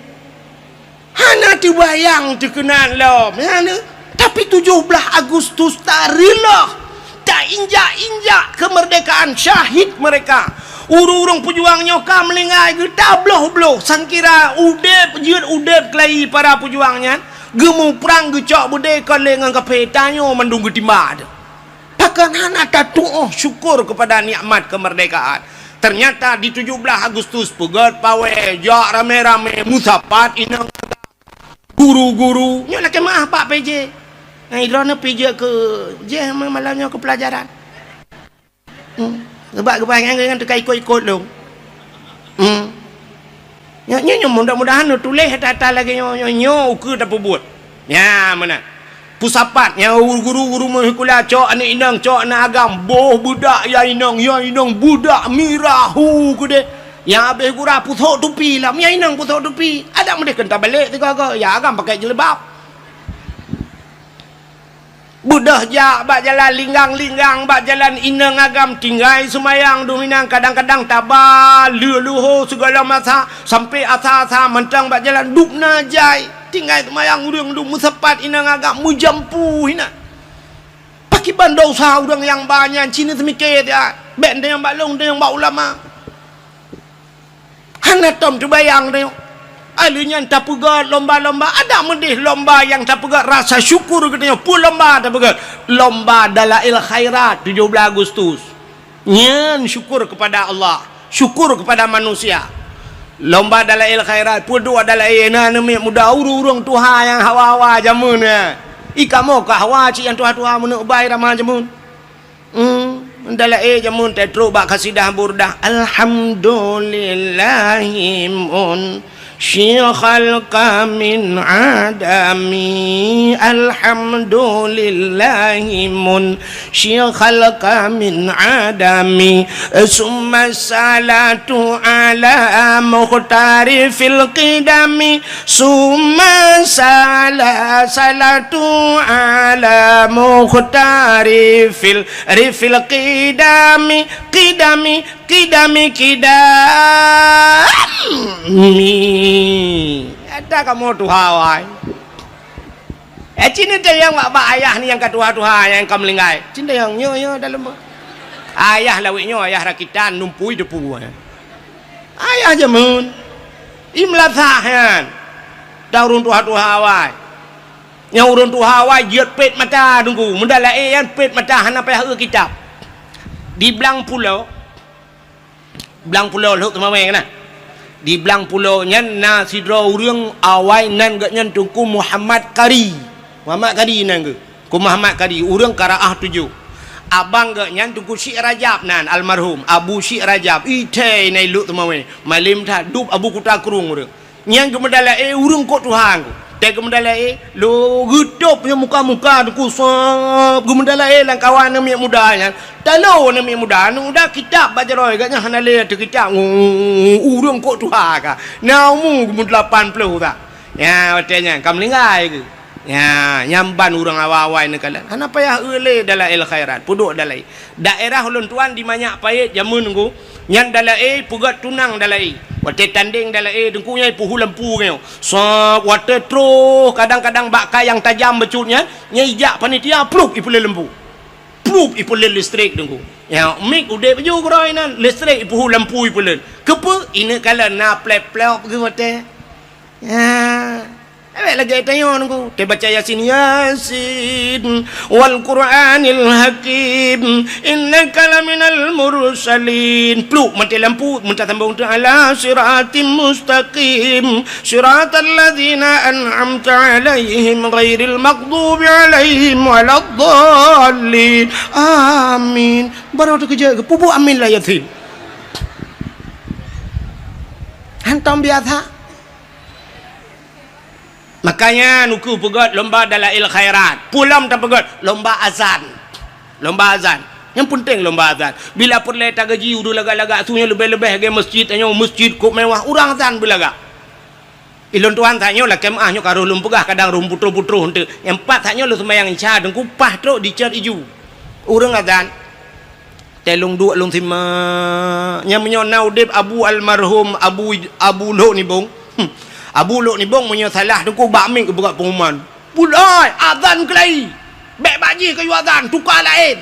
Hana teubayang teukeunan lom, ya, ni. Tapi tujoh blaih Agustus tareuloh, tainjak-injak keumeurdekaan syahid meureka. Ureuëng-ureuëng peujuang nyoe ka meuninggai geutabloh-bloh, sangkira udeb, jeuet udeb keulayi para peujuang nyan. Geumuprang geucok beudé kon lé ngon kaphé, tanyoe mandum geutimba teuh. Pakon hana tatuoh syukur keupada nikmat keumeurdekaan. Teunyata di tujoh blaih Agustus peugét pawé, jak ramé-ramé meusapat inong guru-guru. Nyoe lakée meuáh bak P J. Nyan droeneuh P J keu jih malam nyoe keu peulajaran. Hmm. Sabab geupaih nyan, nyan teuka ikot-ikot lôn. Hmm. Nyoe, nyoe, nyoe mudah-mudahan neutuléh ata-ata lagée nyoe, nyoe, nyoe ukeue tapeubuet. Nya, meunan. Peusapat, nyan guru-guru meuhikula, cok aneuk inong, cok aneuk agam, boh beudak ya inong, ya inong beudak mirah hu keudeh. Nyang habéh gura pusok tupi lam, ya inong pusok tupi. Adak meudeh keu tabalék sigoe-goe, ya agam pakai jilbab. Beudôh jak bak jalan linggang-linggang, bak jalan inong agam tinggai seumayang dum inong, kadang-kadang taba leuh-leuho sigohlom masa, sampoe asa-asa mantong bak jalan dum na jai. Tinggai seumayang ureuëng dum meusapat inong agam meujampu hinan. Pakriban dosa ureuëng nyang ba nyan, ci neuseumiké that, bék teunyong bak lôn, teunyong bak ulama. Hana tom teubayang tanyoe. Aleuh nyan tapeugét lomba-lomba, adak meudeh lomba nyang tapeugét rasa syukur geutanyoe. Peue lomba tapeugét? Lomba Dalail Khairat tujoh blaih Agustus. Nyan syukur keupada Allah, syukur keupada manusia. Lomba Dalail Khairat, peue duek dalail na aneuk miet muda, ureuëng-ureuëng tuha nyang hawa-hawa jameun nyan. I kamoe ka hawa cit nyang tuha-tuha meuneuk bai ramah jameun. Hmm, dalail jameun teutrok bak kasidah Burdah. Alhamdulillahi munsyi khalqa min adami. Alhamdulillahi munsyi khalqa min adami. Summa salatu ala mukhtari fil qidami. Summa sala-, salatu ala mukhtari fil, rifil qidami, qidami, qidami, qidami. Ada kamoe tuha wai. Eh, cina tayang bak, bak ayah ni nyang ka tuha-tuha, nyang ka meulinggai. Cina tayang nyoe, nyoe dalam. Ayah lawét nyoe, ayah rakitan, numpui depu. Ayah jameun. I meulasah nyan. Dan ureuëng tuha-tuha awai. Nyang ureuëng tuha awai jeuet pet mata teungku. Meudalae nyan pet mata hana payah eu kitab. Di Blang Pulo. Blang Pulo Lhok Teumawé na. Di Blang Pulo nyan na sidroe ureuëng awai nan geuh nyan Teungku Muhammad Kari. Muhammad Kari nan geuh. Ku Muhammad Kadi, ureuëng Karaah tujoh. Abang geuh nyan Teungku Syik Rajab nan, almarhum Abu Syik Rajab. Ithai nai Lhok Teumawé. Malem that dub Abu Kuta Krueng ureuëng. Nyan geumeudalae ureuëng kok tuha ngku. Tée geumeudalae, lo geutôb nyan muka-muka Teungku sab. Geumeudalae lam kawan aneuk miet muda nyan. Talo aneuk miet muda, aneuk muda kitab bak jaroe geuh nyan hana lé ateueh kitab. Ureuëng kok tuha ka. Na umu geumeudelapan ploh ka. Nya, watée nyan ka meulinggai geuh. Nya, nyan ban ureuëng awai-awai neukalon. Hana payah eu lé Dalail Khairat, peuduek dalae. Daerah ulôn tuan di Manyak Payet jameun ngku, nyan dalae peugét tunang dalae. Watée tandeng dalae teungku nyan ipeuhu lampu nyoe. Sob watée troh kadang-kadang bak ka nyang tajam bacut nyan, nyan ijak panitia plup ipeulen lampu. Plup ipeulen listrik teungku. Nya, mik udeb ju keuroi nan, listrik ipeuhu lampu ipeulen. Keupeue? Ineuk kalon na plep-plop geuh watée. Nya. Awak lagée tanyoe nunggu. Teubaca Yasin, Yasin, wal Qur'anil Hakim, innaka laminal mursalin. Plup mati lampu, meuta sambung tu ala siratim mustaqim, siratal ladzina an'amta alaihim ghairil maghdubi alaihim waladdallin. Amin. Baru terkejut ke pupuk amin lah Yasin. Hantom biasa. Makanya nuku peugöt lomba dalail khairat. Pulom tapeugöt lomba azan. Lomba azan. Nyang penting lomba azan. Bila peureulée tagaji ureuëng lagak-lagak su nyoe leubeh-leubeh lagée masjid, tanyoe masjid kok mewah, ureuëng azan beulagak. Ilôn tuan tanyoe lakée meuah nyoe ka roh lôn peugah kadang roh putroh-putroh eunteuk. Nyang pat tanyoe lôn seumayang isya deungon paih trok dicet iju. Ureuëng azan. Teuh lôn duek lôn simak. Nyang meunyoe na udeb Abu almarhum Abu, Abu Lhok Nibong. Hmm. Abu Lhok Nibong meunyoe salah teungku bak mik geupeugah pengumuman. "Buloi, azan keulai. Bék bak jih keu yue azan, tuka laén."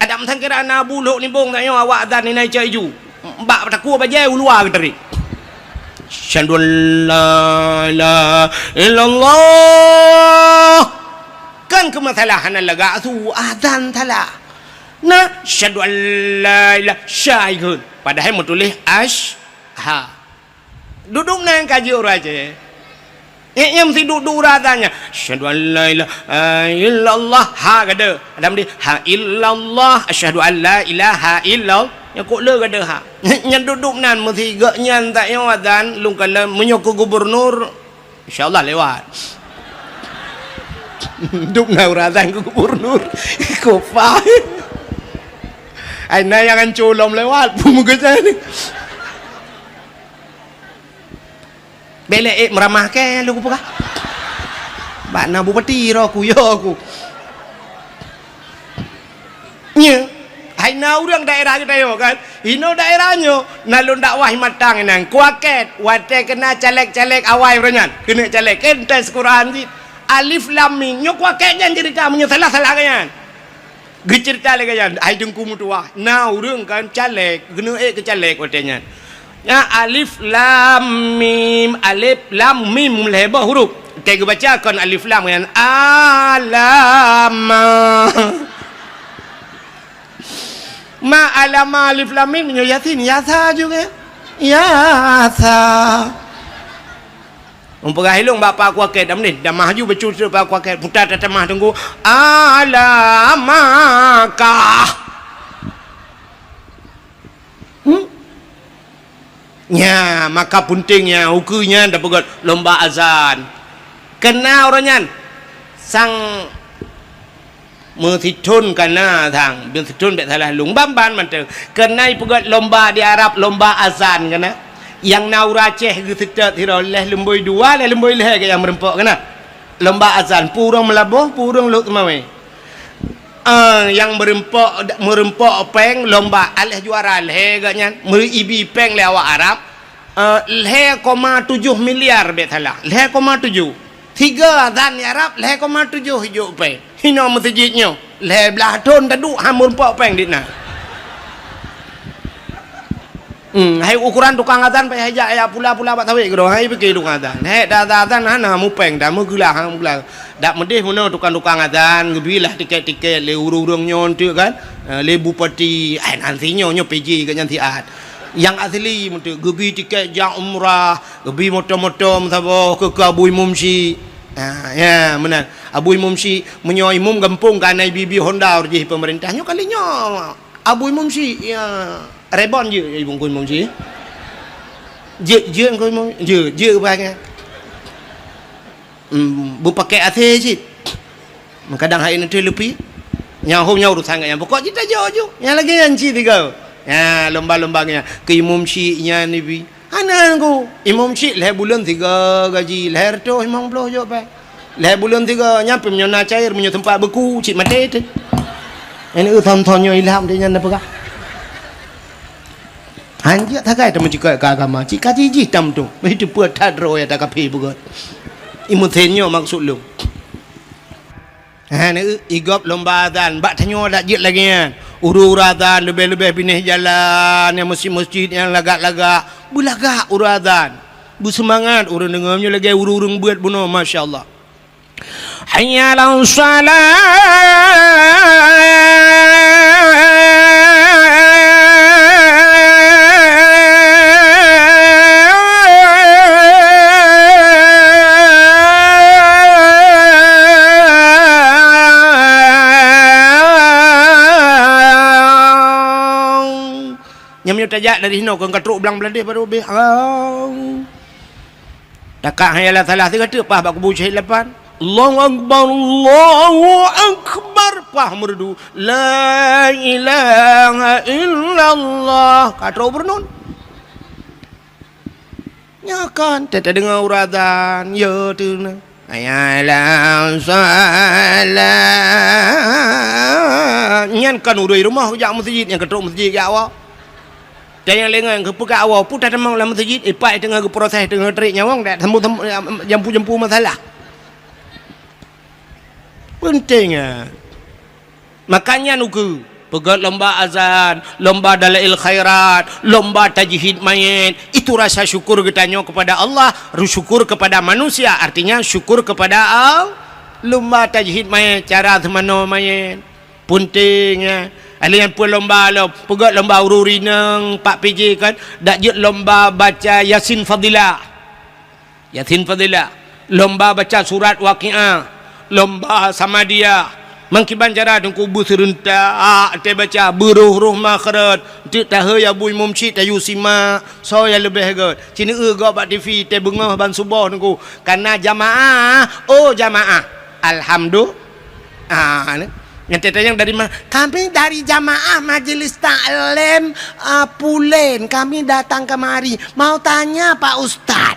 Adam sangkira na Abu Lhok Nibong tanyoe awak azan inai cok iju. Bak takue bajée u luwa geuteuri. "Asyhadu an la ilaha illallah." Kan keu masalah hana lagak su azan salah. Nah, "Asyhadu an la ilaha," syai kheun. Padahai meutuléh ash, ha. Dudoe nan ka jeuet ureuëng Aceh. Nyang meusiduk-duk ureuëng azan nyan, "Asyhadu an la ilaha illallah," ha gade. Adam di, "Ha illallah, asyhadu an la ilaha illallah." Nyang kok le gade ha. Nyang dudoe nan meusigok nyan tak nyoe azan lungkala meunyoe keu gubernur. Insya Allah lewat. Dum na ureuëng azan keu gubernur. Kopa. Ai na nyang anco lom lewat peumeugeujai ni. Belek ék meuramah kée lôn kupeugah. Bak na bupati roh ku yo ku. Nyoe, hai na ureuëng daerah geutanyoe kan? Inoe daerah nyoe, na lôn dakwah i Matang inan. Kuakét, watée keuna caleg-caleg awai uroe nyan. Keuneuk caleg, kén tes Quran cit. Alif Lam Mim. Nyoe kuakét nyan cerita meunyoe salah-salah nyan. Geucerita lé nyan, hai Teungku meutuwah. Na ureuëng kan caleg, keuneuk ék keu caleg watée nyan. Nya alif lam mim, alif lam mim lhée boh huruf. Teuh geubaca kon alif lam nyan alama. Ma alama alif lam mim nyoe Yasin, yasa juga. Yasa. Meupeugaih lôn bak Pak Kuakét, dah meunan, dah maju bacut Pak Kuakét, puta tatamah teungku. Alamakah. Hmm? Nya, maka penting nya, ukeue nyan tapeugét lomba azan. Keuna uroe nyan, sang meusithon kana sang, meusithon bék salah lôn. Ban-ban mantong. Keuna ipeugét lomba di Arab, lomba azan keuna. Nyang na ureuëng Aceh geuseutôt sidroe, lhée lumboi dua, lhée lumboi lhée geuh nyang meurumpok keuna. Lomba azan, peue ureuëng Meulaboh, peue ureuëng Lhokseumawe. Ah, nyang meurumpok, meurumpok péng lomba, aléh juara lhée geuh nyan, meuibi péng lé awak Arab, ah, lhée koma tujoh miliar bék salah, lhée koma tujoh. Sigoe azan di Arab, lhée koma tujoh ijok péng. Hinoe meuseujid nyoe, lhée blaih thon taduek han meurumpok péng di na. Hmm, hai ukoran tukang azan payah jak jak pula-pula bak sawét keudroe, hai pike tukang azan. Hék dah azan hana mupéng, dah meugeulah, ha, meugeulah. Dak meudeh bunoe tukang-tukang azan, geubilah tiket-tiket lé ureuëng-ureuëng nyoe teuk kan. Eh, lé bupati, ai nan si nyoe, nyoe P J geuh nyan siat. Nyang asli meuteuk geubi tiket jak umrah, geubi moto-moto meusaboh keu, keu Abu Imum Syik. Ha, ya, meunan. Abu Imum Syik, meunyoe imum gampông ka na ibi-bi honda jih peumeurintah. Nyoe kali nyoe Abu Imum Syik, ya, rebon jeuet Abu Imum Syik. Jeuet, jeuet Abu Imum, jeuet, jeuet bangai. Hmm, beupakèk A C cit. Kadang hai neuteuh leupi. Nyang hom nyan urusan geuh nyan. Pokok cit tajok ju. Nyang lagèe nyan cit tiga. Nya, lomba-lomba geuh nyan. Keu Imum Syik nyan ibi. Hana ku. Imum Syik lhèe buleuen tiga gaji, lhèe reutôh limong ploh jok pèng. Lhèe buleuen tiga, nyan pih meunyoe na cair, meunyoe teumpat beuku, cit maté teuh. Nyan eu thon-thon nyoe ilham deh nyan na peugah. Hanjeuet sagai tameucukot keu agama, cit ka jijih tam tu. Beuh teupeue that droe nyang takafé beugöt. Imum Syik nyoe maksud lôn. Ha, neu, i gob lomba azan, bak tanyoe dak jeuet lagèe nyan. Ureueng-ureueng azan, leubeh-leubeh binéh jalan, nyang meuseujid-meuseujid, nyang lagak-lagak, beulagak ureueng azan. Beuseumangat ureueng deungö, nyoe lagèe ureueng-ureueng beuet bunoe, masya Allah. Hayya 'alas shalah. Nyang meunyoe tajak dari hinoe kon ka trok blang Bladeh baru habéh. Au. Takat hayya 'alas shalah, sigoe teuk paih bak kubu syahid lapan. Allahu Akbar, Allahu Akbar, paih meureudu. La ilaha illallah. Ka trok beureunun. Nyoe kan, teudeungoe ureueng azan, ya tu na. Hayya 'alas shalah. Nyan kan ureueng rumoh jak meuseujid, nyang ka trok meuseujid jak awak. Dan nyang lengah nyang keupeugah awak, peue tatamong lam meuseujid, ipak teungoh geuproses, teungoh tarék nyawöng, dak sambung-sambung, jampu-jampu masalah. Peunteng, ya. Makanya nuku, peugöt lomba azan, lomba dalail khairat, lomba tajhid mayét. Itu rasa syukur geutanyoe kepada Allah, ru-, syukur kepada manusia, artinya syukur kepada Al-, lomba tajhid mayét, cara seumanoe mayét. Peunteng, ya. Alèh nyan peue lomba lom, peugöt lomba ureueng rineng, pak P J kan, dak jeuet lomba baca Yasin Fadilah. Yasin Fadilah, lomba baca surat Waqiah, lomba Samadiyah. Meukiban cara teungku beuseureuntak teubaca, beuroh-roh makhraj, teuk tahe ya bui mumsyid tayue simak, soe nyang leubeh göt. Cineu gob bak T V, teubeungoh ban suboh teungku. Kana jamaah, oh jamaah. Alhamdulillah. Ah, ni. Nyang teuntang dari mana? Kami dari jamaah Majelis Taklim, ah, Pulen. Kami datang kemari. Mau tanya Pak Ustaz.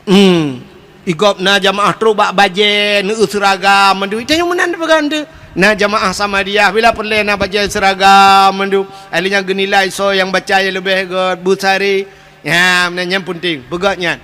Hmm. Igob na jamaah trok bak bajèe, neu seuragam mandum. Tanyoe meunan peugah teuh. Na jamaah Samadiyah, bila peureulèe na bajèe seuragam mandum. Alèh nyan geunilai soe nyang baca nyang leubeh göt, beusaré. Nyan, nyan, nyan peunteng. Peugah nyan.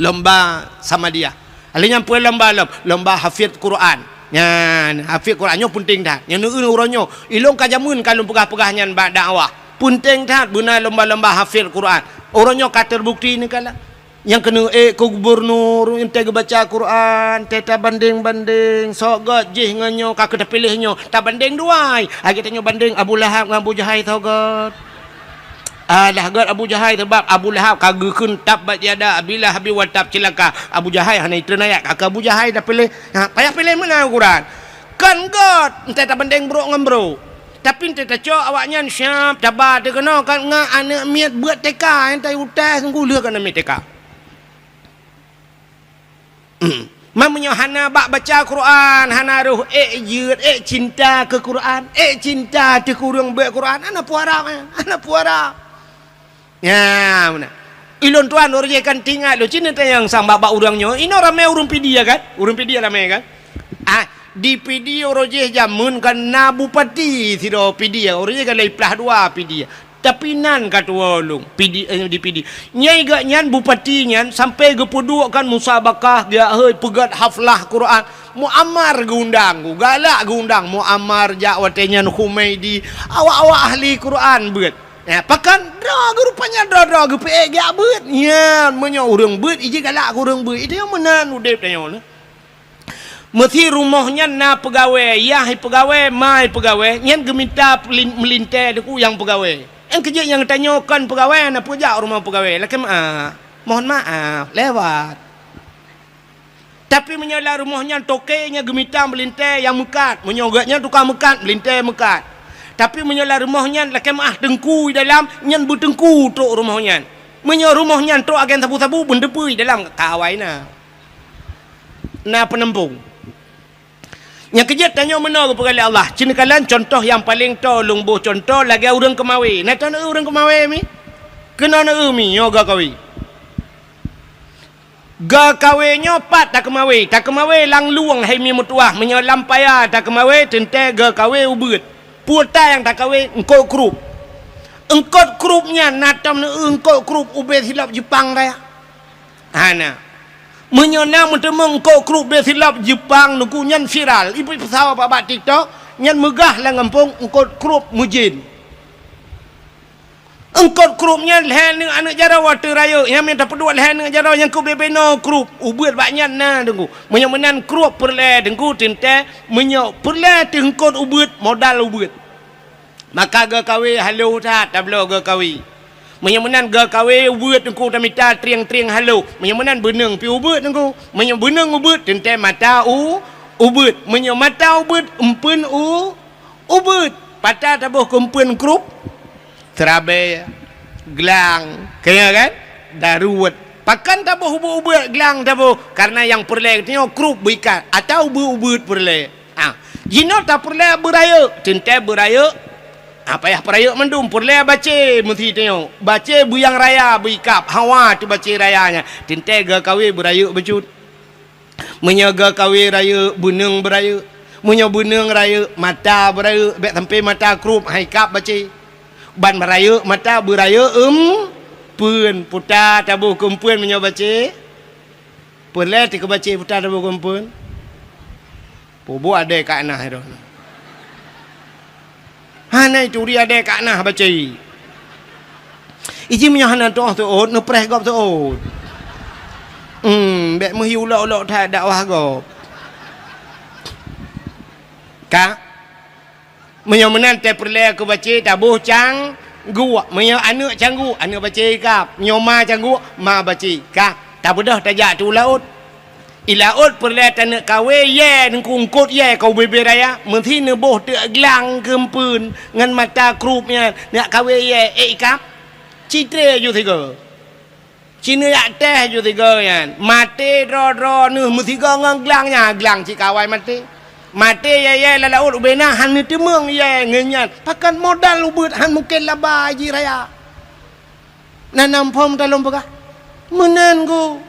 Lomba Samadiyah. Alèh nyan peue lomba lom? Lomba hafiz Quran. Nyan, hafiz Quran nyoe peunteng that. Nyan neu uroe nyoe. Ilôn ka jameun ka lôn peugah-peugah nyan bak dakwah. Peunteng that beuna lomba-lomba hafiz Quran. Uroe nyoe ka terbukti neukalon. Nyang keuneuk ék keu gubunur, entée geubaca Quran, entée tabandeng-bandeng, soe göt jih ngon nyoe ka keu tapiléh nyoe, tabandeng dua ai. Lagée tanyoe bandeng Abu Lahab ngon Abu Jahai soe göt. Alah göt Abu Jahai, sabab Abu Lahab ka geukheun tabbat yada Abi Lahabin wa tab, cilaka. Abu Jahai hana itreun ayat, ka keu Abu Jahai tapiléh. Ha, payah piléh meunan Quran. Kon göt, entée tabandeng brok ngon brok. Tapi entée tacok awaknyan siab, taba teuh keunoe kan ngon aneuk miet beuet T K, entée utai seungguh lheueh keu aneuk miet T K. Hmm. Man meunyoe hana bak baca Quran, hana roh ék jeuet, ék cinta keu Quran, ék cinta teuh keu ureuëng beuet Quran, hana peue harab, eh, hana peue harab. Nyan, meunan. Ilôn tuan, ureuëng jih kan teuingat lôn, cit neutanyong sang bak, bak ureuëng nyoe, inoe ramé ureuëng Pidie kan? Ureuëng Pidie ramé kan? Ah, di Pidie ureuëng jih jameun kan na bupati sidroe Pidie, ureuëng jih kan lhée plah dua Pidie. Tapi nan ka tuwoe lôn, Pidie, eh, di Pidie. Nyai geuh nyan bupati nyan sampoe geupeuduek kan musabakah, geujak hôi peugét haflah Quran. Muammar geuundang, galak geuundang Muammar jak watée nyan, Humaidi, awak-awak ahli Quran beuet. Eh, pakon droe geuh rupanya droe-droe geupeuék geujak beuet. Nyan, meunyoe ureuëng beuet, iji galak keu ureuëng beuet. Itu nyang meunan udeb tanyoe nyoe. Meusi rumoh nyan na peugawée, yah peugawée, ma peugawée, nyan geumita pelin-, meulintée teungku nyang peugawée. Nyang keujeuet nyang tanyoe kon peugawée, na peujak u rumoh peugawée. Lakée meuáh, mohon maaf, lewat. Tapi meunyoe lam rumoh nyan toke nyan geumita meulintée nyang meukat, meunyoe geuh nyan tukang meukat, meulintée meukat. Tapi meunyoe lam rumoh nyan lakée meuáh teungku di dalam, nyan beuteungku trok rumoh nyan. Meunyoe rumoh nyan trok agen sabu-sabu, beuneupeue di dalam ka awai na. Na peunampong. Nyang keujeuet tanyoe meunoe geupeugah lé Allah. Cit neukalon contoh nyang paleng toe lôn boh contoh lagée ureuëng keumawé. Na tanoe ureuëng keumawé mi? Keunoe neu mi nyoe geukawi. Geukawi nyoe pat takeumawé. Takeumawé lam lueng hai mi meutuwah. Meunyoe lam paya takeumawé teuntée geukawi ubeuet. Peue ta nyang takeumawé eungkot krup. Eungkot krup nyan na tom neu eungkot krup ubé silop Jeupang raya. Hana. Meunyoe na meuteumé eungkot krup bé silop Jeupang teungku nyan viral, ipeusawa bak, bak TikTok, nyan meugah lam gampông eungkot krup meujén. Eungkot krup nyan lhée neuk aneuëk jaroe ateueh rayeuk, nyan mita peuduek lhée neuk jaroe nyang keu bé-bé noe krup, ubeuet bak nyan na teungku. Meunyoe meunan krup peureulée teungku teuntée, meunyoe peureulée teuh eungkot ubeuet, modal ubeuet. Maka geukawi halo that tabloe geukawi. Meunyoe meunan geukawi ubeuet teungku tamita trieng-trieng halo. Meunyoe meunan beuneueng pi ubeuet teungku. Meunyoe beuneueng ubeuet teuntée mata u ubeuet. Meunyoe mata ubeuet empeuen u ubeuet. Pat taboh keu empeuen krup. Seurabée, glang, kaya kan? Daruet. Pakon taboh ubeuet-ubeuet glang taboh? Karena nyang peureulée geutanyoe krup beuikat atawa ubeuet-ubeuet peureulée. Ah, jinoe tapeureulée beurayeuk, teuntée beurayeuk. Ah, payah peurayeuk mandum, peureulée bacée meusi tanyoe. Bacée beuyang raya beuikab, hawa teuh bacée raya nyan. Teuntée geukawen beurayeuk bacut. Meunyoe geukawen rayeuk, beuneueng beurayeuk. Meunyoe beuneueng rayeuk, mata beurayeuk, bék sampoe mata krup, han ikab bacée. Ban beurayeuk mata beurayeuk eumpeuen, puta taboh keu eumpeuen meunyoe bacée. Peureulée teuh keu bacée puta taboh keu eumpeuen. Peubuet adée ka na droeneuh. Hana ituri adée ka na bacée. Iji meunyoe hana tuoh seuôt, neupreh gob seuôt. Hmm, bék meuhi ulok-ulok that dakwah gob. Ka? Meunyoe meunan tapeureulée keu bacée taboh cangguek. Meunyoe aneuëk cangguek, aneuëk bacée ikab. Meunyoe ma cangguek, ma bacée. Ka, tabeudôh tajak teuh u laôt. I laôt peureulée taneuk kawen yée, neungkungkot yée ka u bibée raya, meusi neuboh teuk glang keu eumpeuen ngon mata krup nyan, neuk kawen yée, ék ikab. Citré ju sigoe. Ci neujak teh ju sigoe nyan. Maté droe-droe neuh meusigoe ngon glang nyan, glang cit ka awai maté. Maté yée-yée lam laôt ubena han neuteumeung yée ngon nyan. Pakon modal ubeuet han mungken laba jih raya. Na nam phom talom peugah. Meunan gu.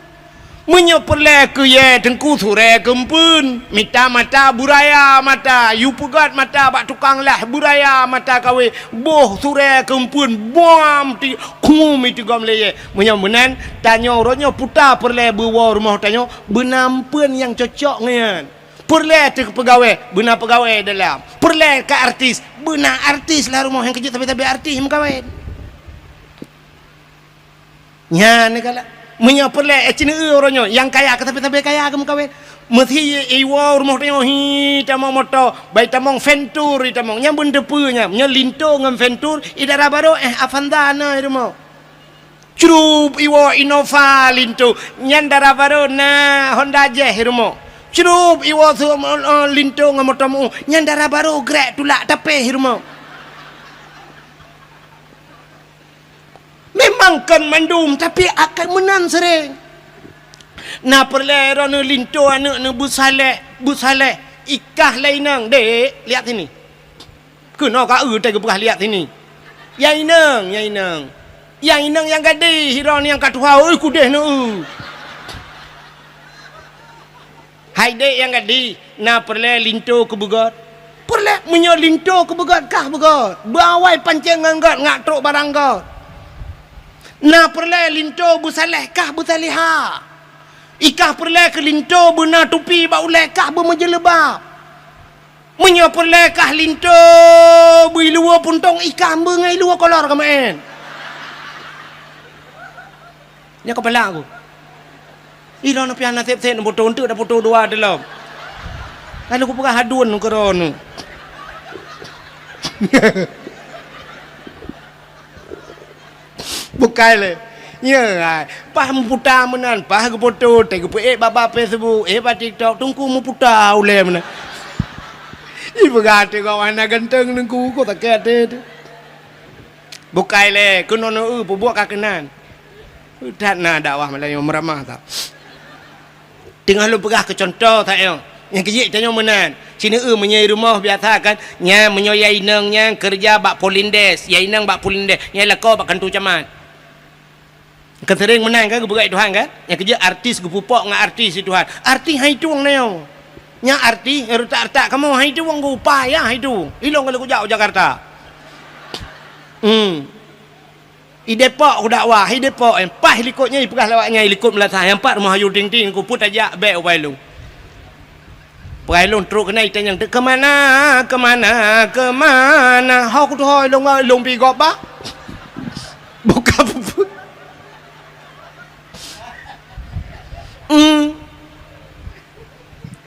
Meunyoe peureulée keu yée teungku surée keu eumpeuen, mita mata beuraya mata, yue peugét mata bak tukang lah beuraya mata kawen, boh surée keu eumpeuen, buam ti khum itu gom lé yée. Meunyoe meunan, tanyoe uroe nyoe puta peureulée beuwoe rumoh tanyoe, beuna eumpeuen nyang cocok ngon nyan. Peureulée teuh peugawée, beuna peugawée dalam. Peureulée ka artis, beuna artis lam rumoh nyang keujeuet sabe-sabe artis meukawen. Nyan neukalak. Meunyoe peureulée, eh, ci neueu uroe nyoe, nyang kaya keu sabe-sabe kaya keu meukawen. Meusi iwoe rumoh tanyoe hi tamong moto, bai tamong Ventur hi tamong. Nyan beuneuteupeu nyan. Meunyoe Linto ngon Ventur, i dara barô, eh, Avanza na i rumoh. Crup iwoe Innova Linto, nyan dara barô na Honda Jazz i rumoh. Crup iwoe su-, eh, Linto ngon moto meu, nyan dara barô grek tulak tapéh i rumoh. Memang kon mandum, tapi akan meunan sering. Na peureulée droeneuh Linto aneuëk neuh beusaleh, beusaleh, ikah lé inong, "Dek, lihat sini." Keunoe ka eu teuh geupeugah lihat sini. Ya inong, ya inong. Ya inong nyang gadih, droeneuh nyang ka tuha, oi kudeh neueu. Hai dek nyang gadih, na peureulée Linto keu beugét? Peureulée, meunyoe Linto keu beugét kah beugét, beuawai pancéng ngon gét ngak trok barang gét. Na peureulée Linto beusaleh kah beusalehah. Ikah peureulée keu Linto beuna tupi bak ulée kah beumeujeuleuba. Meunyoe peureulée kah Linto beuiluwa puntông ikah beungai luwa kolor keumaén. Nyoe keupeulak ku. Ilôn piah naseb seb neupoto eunteuk neupoto dua teulom. Lalu kupeugah hadun keudroe nyoe. Bukai lé. Nyoe, ai, paih meuputa meunan, paih geupoto, teuh geupeuék bak, bak Facebook, ék bak TikTok, teungku meuputa ulée meunan. Ipeugah teuh gawah na ganteng teungku, kok sakét até teuh. Bukai lé, keunoe neueu peubuet ka keunan. That na dakwah Meulayu meuramah that. Teungoh lôn peugah keu cuntoh that nyoe. Nyang keujeuet tanyoe meunan. Ci neueu meunyoe i rumoh biasa kan, nyan meunyoe ya inong nyan keureuja bak Polindes, ya inong bak Polindes, nyan lakoe bak kantô camat. Keu seuréng meunan kan geupeugah Tuhan kan? Nyang keujeuet artis geupupok ngon artis di Tuhan. Artis hai tueng na nyoe. Nyan artis nyang reutak-reutak kamoe hai tueng geuupah ya hai tueng. Ilong ka lheueh kujak u Jakarta. Hmm. I Depok kudakwah, i Depok, eh, paih likot nyan ipeugah lawak nyan i likot meulasah, nyang pat rumoh Ayu Ting Ting, ku peuet tajak bék ubak ilong. Peugah ilong trok keunan itanyong, "Keu mana, keu mana, keu mana?" Ho kutuho ilong, ilong pi gob bah. Buka puput. Hmm.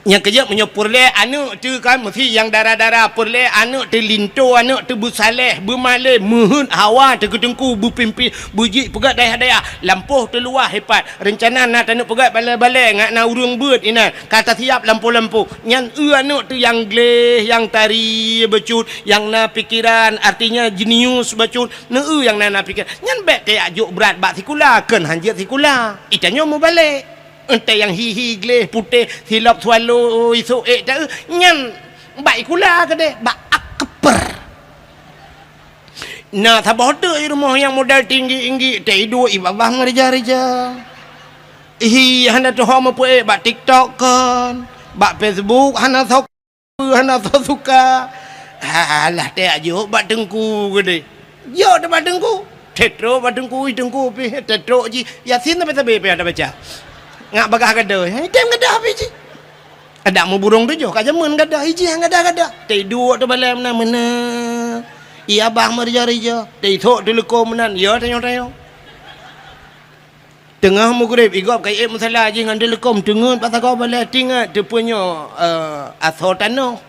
Nyang keujeuet meunyoe peureulée aneuëk teuh kan, meusi nyang dara-dara, peureulée aneuëk teuh linto, aneuëk teuh beusaléh, beumalém, meuheuét hawa teuh keu teungku, beupimpin, beujeuet peugah dayah-dayah, lampôh teuh luwah hipat. Reuncana na taneuk peugah balée-balée, ngat na ureuëng beuet inan, ka tasiap lampôh-lampôh. Nyan eu aneuëk teuh nyang gleh, nyang tari bacut, nyang na pikeran, artinya jenius bacut, neu eu nyang na, na pikeran. Nyan bék tajak jok brat bak sikula, kheun han jeuet sikula. Itanyoe mubalek. Entée nyang hi-hi gleh putéh, silop swallow, isok ék taeu, nyan bak ikula keudeh, bak akper. Na saboh teuk i rumoh nyang modal tinggi-tinggi, teuiduek i babah ngeurija-rija. Hi hana tuho meupeuék bak TikTok kon, bak Facebook hana sok. Hana soe suka. Alah, teuh jok bak teungku keudeh. Jok teuh bak teungku. Teuh trok bak teungku, ih, teungku pih, teuh trok jih. Yasin sabe-sabe pih hana baca. Ngat bagaih gadoh. Item gadoh pih jih. Adak muburong tujoh ka jameun gadoh, ih, jih nyang gadoh-gadoh. Teuh duek teuh balée meunan, meunan. Ih, abah meurija-rija. Teuh isok teuh leukom meunan. Ya, tanyoe-tanyoe. Teungoh meugreb, i gob ka iék musala jih ngon teuh leukom, teungeut bak sagoe balée, tingat teupeue nyoe, eh, asoe tanoh.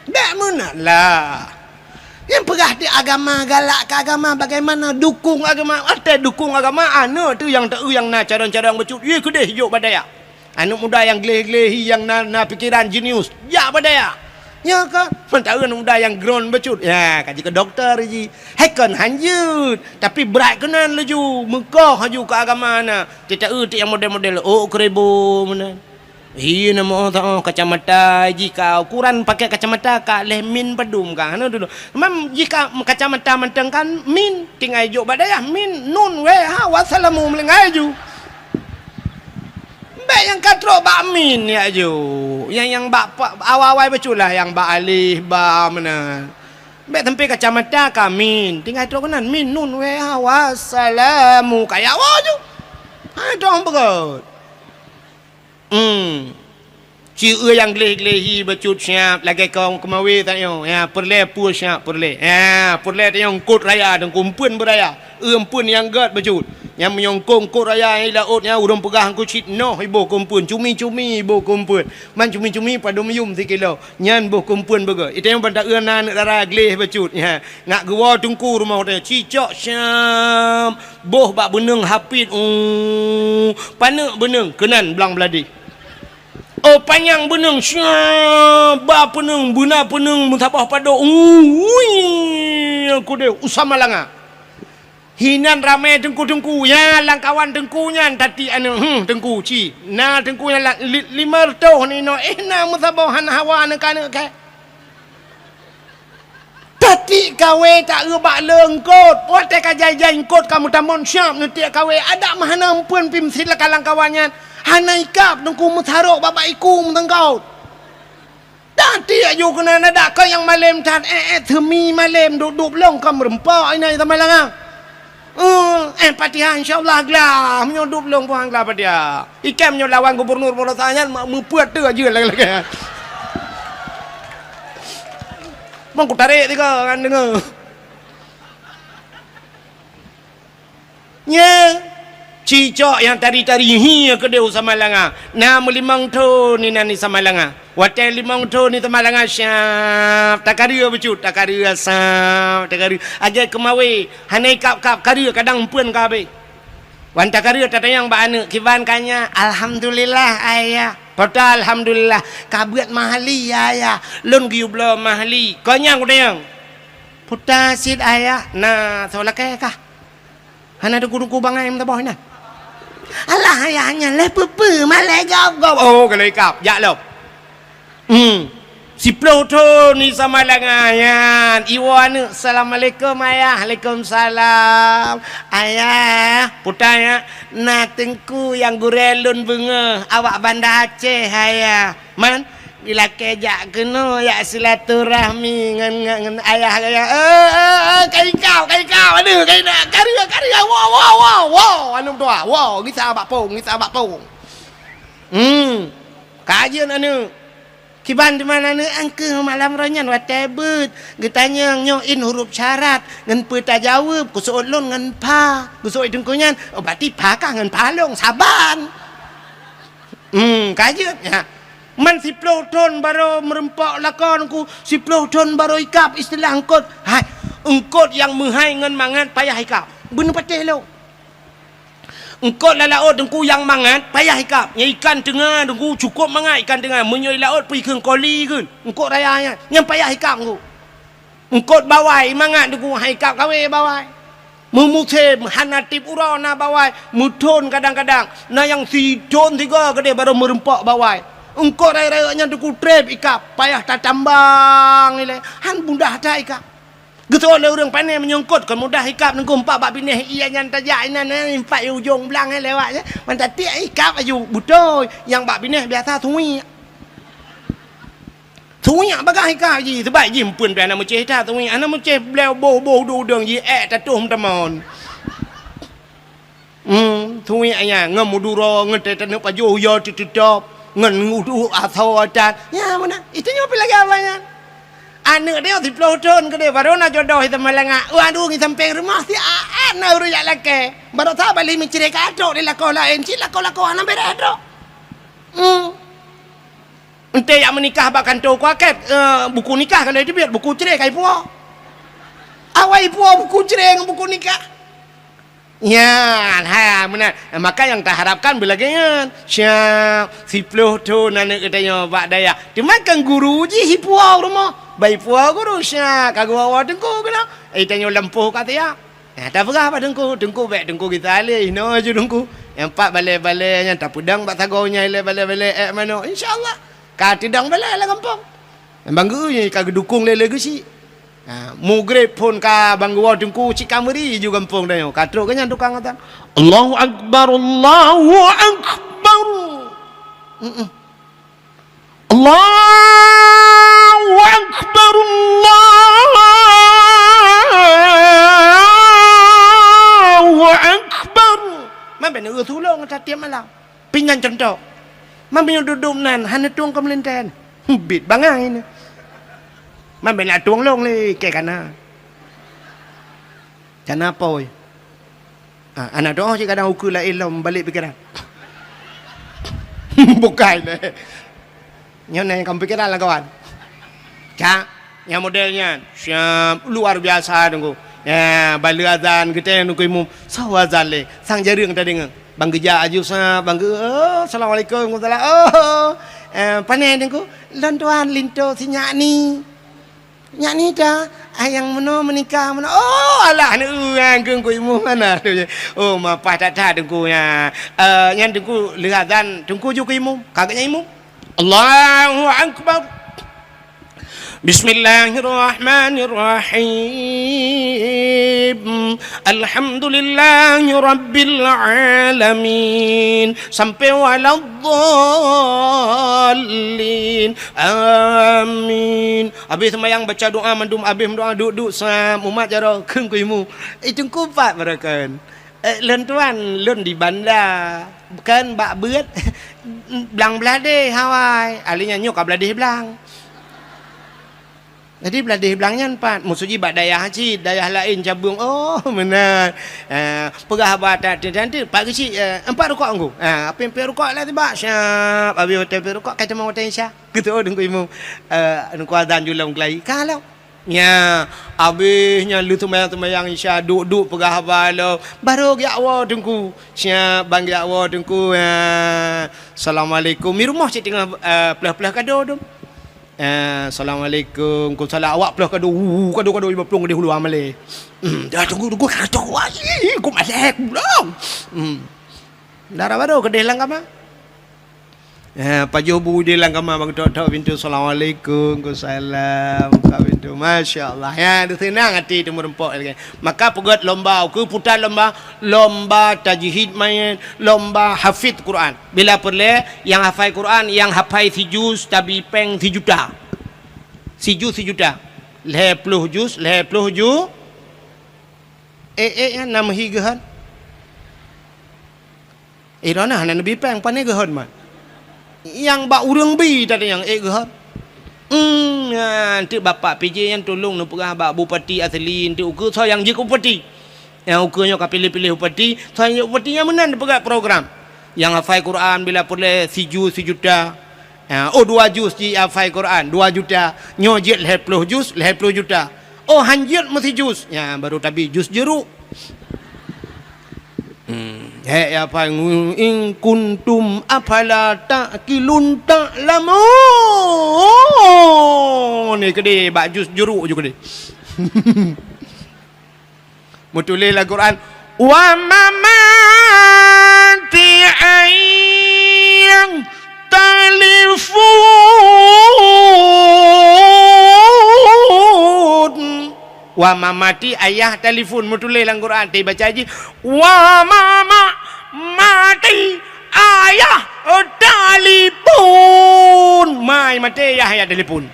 Bék meunan lah. Nyang peugah di agama, galak keu agama, bagaimana dukung agama? Watée dukung agama, aneuëk teuh nyang teu nyang na carông-carông bacut, yue keudeh jok bak dayah. Aneuëk muda nyang gleh-gleh hi nyang na, na pikeran jenius, jak bak dayah. Nyoe ka, mantong aneuëk muda nyang groen bacut, ya, ka jeuet keu dokto jih. Hai kon han jeuet, tapi brat keunan laju, meukoh laju keu agama na. Teuh taeu teuk nyang model-model, oh, keureubo meunan. Hi na meu oh, kacamata jih ka, ukuran pakai kacamata ka lhée min padum ka, hana dulu. Mam jih ka kacamata mantong kan min, tinggai jok bak dayah min, nun, wée, ha, wassalamu meulinggai ju. Bék nyang ka trok bak min ya ju. Nyang, nyang bak pa-, awai-awai bacut lah nyang bak alif, ba meunan. Bék sampai kacamata ka min, tinggai trok keunan min, nun, wée, ha, wassalamu, ka ya wa ju. Ha, dong beugôt. Hmm. Ci eu nyang gleh-gleh hi bacut siap lagée kong keumawe tanyoe. Ya, peureulée peue siap peureulée. Ya, peureulée tanyoe eungkôt raya, teungku eumpeuen beuraya. Eu eumpeuen nyang gét bacut. Nyang meunyoe eungkôt, eungkôt raya nyang i laôt nyan ureuëng peugah eungkôt cit noh iboh keu eumpeuen, cumi-cumi iboh keu eumpeuen. Man cumi-cumi padum yum sikilo. Nyan boh keu eumpeuen beugét. Itanyoe ban taeu na aneuëk dara gleh bacut. Ya. Ngat geuwoe teungku rumoh teuh, cicok siap, boh bak beuneueng hapit, uh, paneuk beuneueng keunan blang bladeh. Oh, panyang beuneueng siap, ba peuneueng, beuna peuneueng meusaboh padok, uh, ui, keudeh u Samalanga. Hinan ramé teungku-teungku, ya, lam kawan teungku nyan, tati aneuëk, hmm, teungku, ci. Na teungku nyan la-, li-, limong reutôh ninoe, eh, na meusaboh hana hawa aneuëk-aneuëk kah. Tati kawé taeu bak le eungkôt, watée ka jai-jai eungkôt ka meutamon siap neutiek kawé, adak meuhana eumpeuen pih meusileuk lam kawan nyan, hana ikab teungku meusarok bak-bak iku meuteungkôt. Tati aju keunan adak keu nyang malém that, eh, eh, seumi malém duek-duek lông ka meureumpok inan sama langa. Eh, eh, Fatihah, insya Allah glah. Meunyoe duek lông puang glah Fatihah. Ikem nyoe lawan gubernur Polosa nyan ma-, meupeuet tu aja lagée-lagée. Mang kutarek tiga kan dengar. Nya, cicok nyang tari-tari hi keudeh u Samalanga. Na meulimong thon inan di Samalanga. Watée limong thon di Samalanga siap, takareu bacut, takareu asap, takareu. Lagée keumawe, hana ikab-kab, kareu kadang eumpeuen ka habéh. Wan takareu tatanyong bak aneuëk, kiban kanya, "Alhamdulillah, Ayah." "Peue ta alhamdulillah?" "Ka beuet mahli, Ayah. Lôn geuyue bloe mahli." "Kon nyang kutanyong?" "Peue ta cit, Ayah?" "Na soe lakée kah?" Hana teungku-teungku bangai meusaboh inan. Alah, ayah nyan lheueh peue-peue, malée gob-gob. Oh, ka lheueh ikab, jak lom. Hmm. Siploh thon di Samalanga nyan. Iwoe aneuëk, "Assalamualaikum, Ayah." "Waalaikumsalam." "Ayah," peue ta, "na teungku nyang gurée lôn beungoh awak Banda Aceh, Ayah." Man, ilakée jak keunoe, jak silaturahmi ngon, ngon, ngon ayah gaya. Eh, eh, eh, ka ikab, ka ikab, aduh, ka ikab, kareu, kareu, wow, wow, wow, wow, aneuëk dua, wow, gisa bak pong, gisa bak pong. Hmm, kajeun aneuëk. Kiban teuma aneuëk angkeuh malam roh nyan watée beuet. Geutanyong nyoe in huruf syarat, ngon peue tajaweueb, geuseuôt lôn ngon pha. Geuseuôt teungku nyan, oh, berarti pha kah ngon pha lôn, saban. Hmm, ka jeuet, ya. Man siploh thon barô meureumpok lakoe Teungku, siploh thon barô ikab istilah eungkôt. Hai, eungkôt nyang meuhai ngon mangat payah ikab. Beuneupatéh lôn. Eungkôt lam laôt Teungku nyang mangat payah ikab. Nyang ikan teunga Teungku cukôp mangat ikan teunga. Meunyoe laôt peue ikheun koli kheun. Eungkôt raya nyan, nyan payah ikab Teungku. Eungkôt bawai mangat Teungku, hai ikab kawé bawai. Meumusém hana tieb uroe na bawai, meuthon kadang-kadang. Na nyang sithon sigoe keudeh barô meureumpok bawai. Eungkôt rayeuk-rayeuk nyan Teungku trép ikab, payah tatambang ilée. Han mudah that ikab. Geusoe lé ureuëng pané meunyoe eungkôt kon mudah ikab Teungku, empat bak binéh ié nyan tajak inan, eh, empat ujong blang, eh, lewat, eh. Man tatiek ikab aju beutôi, nyang bak binéh biasa suwiek. Suwiek bagah ikab jih, sebab jih empeuen pih hana meucéh that suwiek, hana meucéh bléu boh-boh udeueng-udeueng jih ék tatoh meutamon. Hmm, suwiek nyan ngon meuduro, ngon teuh taneuk pajoh uya teuteutop, ngon uduek asoe atan. Nyan meunan, itu nyoe pih lagée awai nyan. Aneuëk tanyoe siploh thon keudeh, barô na jodoh i Samalanga. Waduh, ngi sampéng rumoh si aat na ureuëng jak lakée. Barô sa bali meucré ka trok di lakoe laén, cit lakoe-lakoe hana béreh trok. Hmm. Enté jak meunikah bak kantô kuakét, eh, buku nikah ka lheueh teubiet, buku cré ka ipuwoe. Awai ipuwoe buku cré ngon buku nikah. Nyan, ha, meunan. Maka nyang taharapkan beulagée nyan. Siap, siploh thon aneuëk geutanyoe bak dayah. Teuma kan guru jih ipuwoe rumoh. Bai ipuwoe guru, siap, ka geuwoe-woe teungku keunoe. Eh, tanyoe lampôh ka siap. Nah, tapeugah bak teungku, "Teungku, bék teungku gisa lé, inoe ju teungku. Nyang pat balée-balée nyan tapeudong bak sagoe nyan ilée balée-balée ék manok. Insya Allah, ka teudong balée lam gampông." Bang Geu nyan ka geudukong lé, lé geuchik. Ha, mugreb phon ka bang geuwoe teungku cit ka meuri ju gampông tanyoe. Ka trok geuh nyan tukang atan. Allahu Akbar, Allahu Akbar. Mm-mm. Allahu Akbar, Allahu Akbar. Man bèk neueu tulông ka tiep malam. Pih nyan cuntoh. Man meunyoe dudoe nan hana tueng keu meulintèe. Bit bangai nyan. Man bèk na tueng lôn lé kèe kana. Kana pôi. Ah, aneuk doh cit kadang ukeue laén lom balek pikeran. Bukai lé. Nyoe na nyang ka pikeran lam kawan. Cak, nyang model nyan. Siap, luar biasa teungku. Ya, baleue azan geutée teungku imum. Soe azan lé? Sang jareueng tadeungoe. Bang geujak aju sa, bang geu, oh, assalamualaikum, waalaikumsalam. Oh, eh, pane teungku? Lôn tuan linto si nyak ni. Nyak ni ta, ah, nyang meunoe meunikah meunoe. Oh, alah, aneuk ureueng keu Teungku Imum hana tu je. Oh, mapah that-that Teungku nyan. Eh, nyan Teungku lheueh azan, Teungku ju keu imum. Ka geuhnyan imum. Allahu Akbar. Bismillahirrahmanirrahim. Alhamdulillahirabbil alamin. Sampai waladdallin. Amin. Habéh seumayang baca doa mandum, habéh meudoa duek-duek sam, umat jaroe kheun keu imum. Eh, Teungku pat baroekon. Eh, lôn tuan, lôn di banda. Kan bak beuet blang bladeh awai. Ahli nyan nyoe ka bladeh blang. Jadi bladeh blang nyan pat, maksud jih bak dayah cit, dayah laén cabeueng. Oh, meunan. Eh, peugah haba that, that, that, pat geuchik, eh, empat rukok Teungku. Ah, apé-apé rukok lah tibak. Siap, habéh watèe peuet rukok, ka teuma watèe Isya. Geutanyoe Teungku Imum, eh, Teungku azan ju lom keulayi. Ka lom. Nya, habéh nyan lheueh seumayang-seumayang Isya, duek-duek peugah haba lom. Barô geujak woe Teungku. Siap, ban geujak woe Teungku. Ya. Assalamualaikum. Di rumoh cit teungoh, eh, pleuh-pleuh kado dum. Eh, assalamualaikum. Waalaikumsalam. Awak pleuh kado. Uh, kado-kado lima ploh geudeh ulu amalé. Hmm, dah Teungku, Teungku, kado. Wah, ih, ku malèe, ku lom. Hmm. Dara barô keudeh lam kama. Eh, pajoh bu di lam kama bak tok-tok pintoe, "Assalamualaikum, waalaikumsalam." Buka pintoe. Masya Allah. Ya, di seunang até teumeurumpok lagèe. Maka peugöt lomba, ukeue puta lomba, lomba tajwid mayét, lomba hafid Quran. Bila peureulèe, nyang hafai Quran, nyang hafai sijuz, tabi pèng sijuta. Sijuz sijuta. Lhèe ploh juz, lhèe ploh ju-, eh, eh, nyan na meuhi geuhon. Eh, droeneuh hana neubi pèng, pane geuhon man. Nyang bak ureueng bi tadi nyang ék geuhon. Hmm, nyan, teuk Bapak P J nyan tulông neupeugah bak Bupati asli, teuk ukeue soe nyang jeuet keu Bupati. Nyang ukeue nyoe ka piléh-piléh Bupati, soe nyang jeuet Bupati nyan meunan neupeugah program. Nyang hafai Quran bila peureulèe sijuz sijuta. Ha, oh, dua juz jih hafai Quran, dua juta. Nyoe jeuet lhèe ploh juz, lhèe ploh juta. Oh, hanjeuet meusijuz. Ya, baru tabi juz jeuruk. Hmm. Hèk ya hafai ngu-, in kuntum afala ta'qilun ta'lamun. Ni keudeh bak juz jeuruk ju keudeh. Meutuléh lam Quran, "Wa mamati ayah talifun." Wa mamati ayah talifun. Meutuléh lam Quran, tapi baca jih, "Wa mama mati ayah talifun." Mai maté ayah, ayah talifun.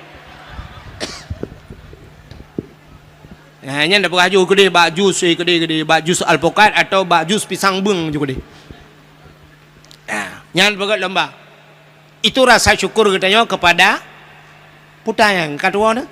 Ha, nyan tapeugah ju keudeh bak juz, eh, keudeh, keudeh, bak juz alpukat atau bak juz pisang beung ju keudeh. Ha, nyan beugöt lomba. Itu rasa syukur geutanyoe kepada puta nyang ka tuwoe na.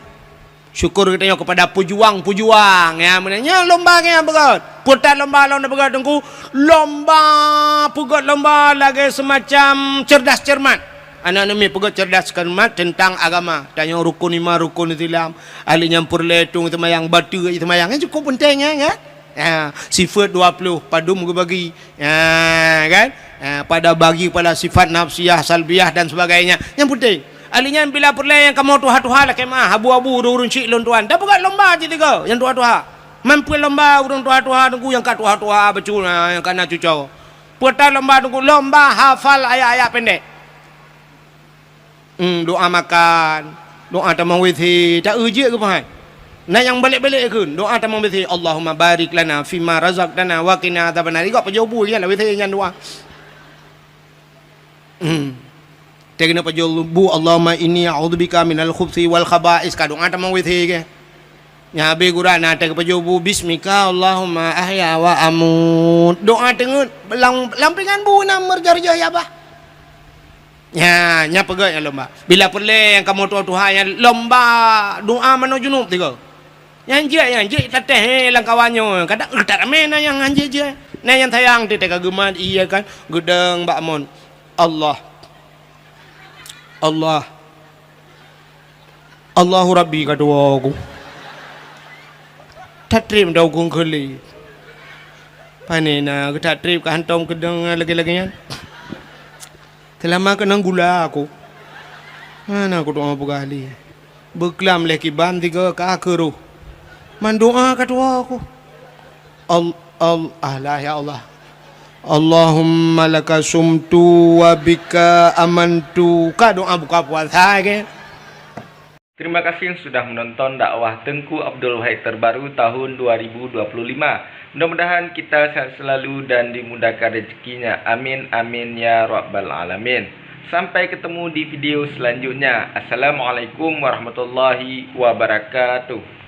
Syukur geutanyoe kepada pejuang-pejuang, ya, meunan nyan lomba nyang beugöt. Peue that lomba lôn beugöt Teungku, lomba peugöt lomba lagèe semacam cerdas cermat. Aneuk-aneuk miet peugöt cerdas cermat tentang agama. Tanyoe rukun iman, rukun Islam. Ahli nyang peureulèe tueng seumayang, bateue seumayang. Nyan cukup peunteng, ya, kan? Ya, sifat dua puluh, padum geubagi. Ya, kan? Ya, pada bagi pada sifat nafsiyah, salbiyah dan sebagainya. Nyang peunteng. Ahli nyan bila peureulèe nyang kamoe tuha-tuha lakèe meu'ah, abu-abu, ureueng-ureueng chik lôn tuan. Tapeugöt lomba cit tiga nyang tuha-tuha. Man peue lomba ureueng tuha-tuha Teungku nyang ka tuha-tuha bacut, ha, nyang ka na cucoe. Peue that lomba Teungku, lomba hafal ayat-ayat pendek. Hmm, doa makan, doa tamong W C, tak eu jeuet keu pahat. Na nyang balek-balek kheun, doa tamong W C, "Allahumma barik lana fima razaqtana wa qina adzabannar." Igok pajoh bu nyan lah W C nyan doa. Hmm. Teuh keuneuk pajoh bu, "Allahumma inni a'udzubika minal khubsi wal khaba'is." Ka doa tamong W C ke. Nyan habéh gura na teuh pajoh bu, "Bismika Allahumma ahya wa amut." Doa teungeut lam, lam pingan bu na meurjoh-joh ya bah. Nyan, nyan peugöt nyang lomba. Bila peureulèe nyang kamoe tuha-tuha nyan lomba doa manoe junub tiga. Nyang jeuet, nyang jeuet tatéh, eh, lam kawan nyoe. Kadang, eh, that ramé na nyang hanjeuet jeuet. Na nyang sayang teuh ka geumat, iya kan, geudong bak mon. Allah. Allah. Allahu Rabbi ka tuwoe ku. That trép dong ku keu lé. Pané na geuthat trép ka hantom keudong lagèe-lagèe nyan. Seulama keunong gula aku. Hana aku doa peugah lé. Beuklam lé kiban tiga ka keuroh. Man doa ka tuwoe ku. Al-, al-, alah, ya Allah. Allahumma laka sumtu wa bika amantu. Ka doa buka puasa ke? Terima kasih sudah menonton dakwah Teungku Abdul Wahid terbaru tahun dua ribu dua puluh lima. Mudah-mudahan kita sehat selalu dan dimudahkan rezekinya. Amin, amin, ya rabbal alamin. Sampai ketemu di video selanjutnya. Assalamualaikum warahmatullahi wabarakatuh.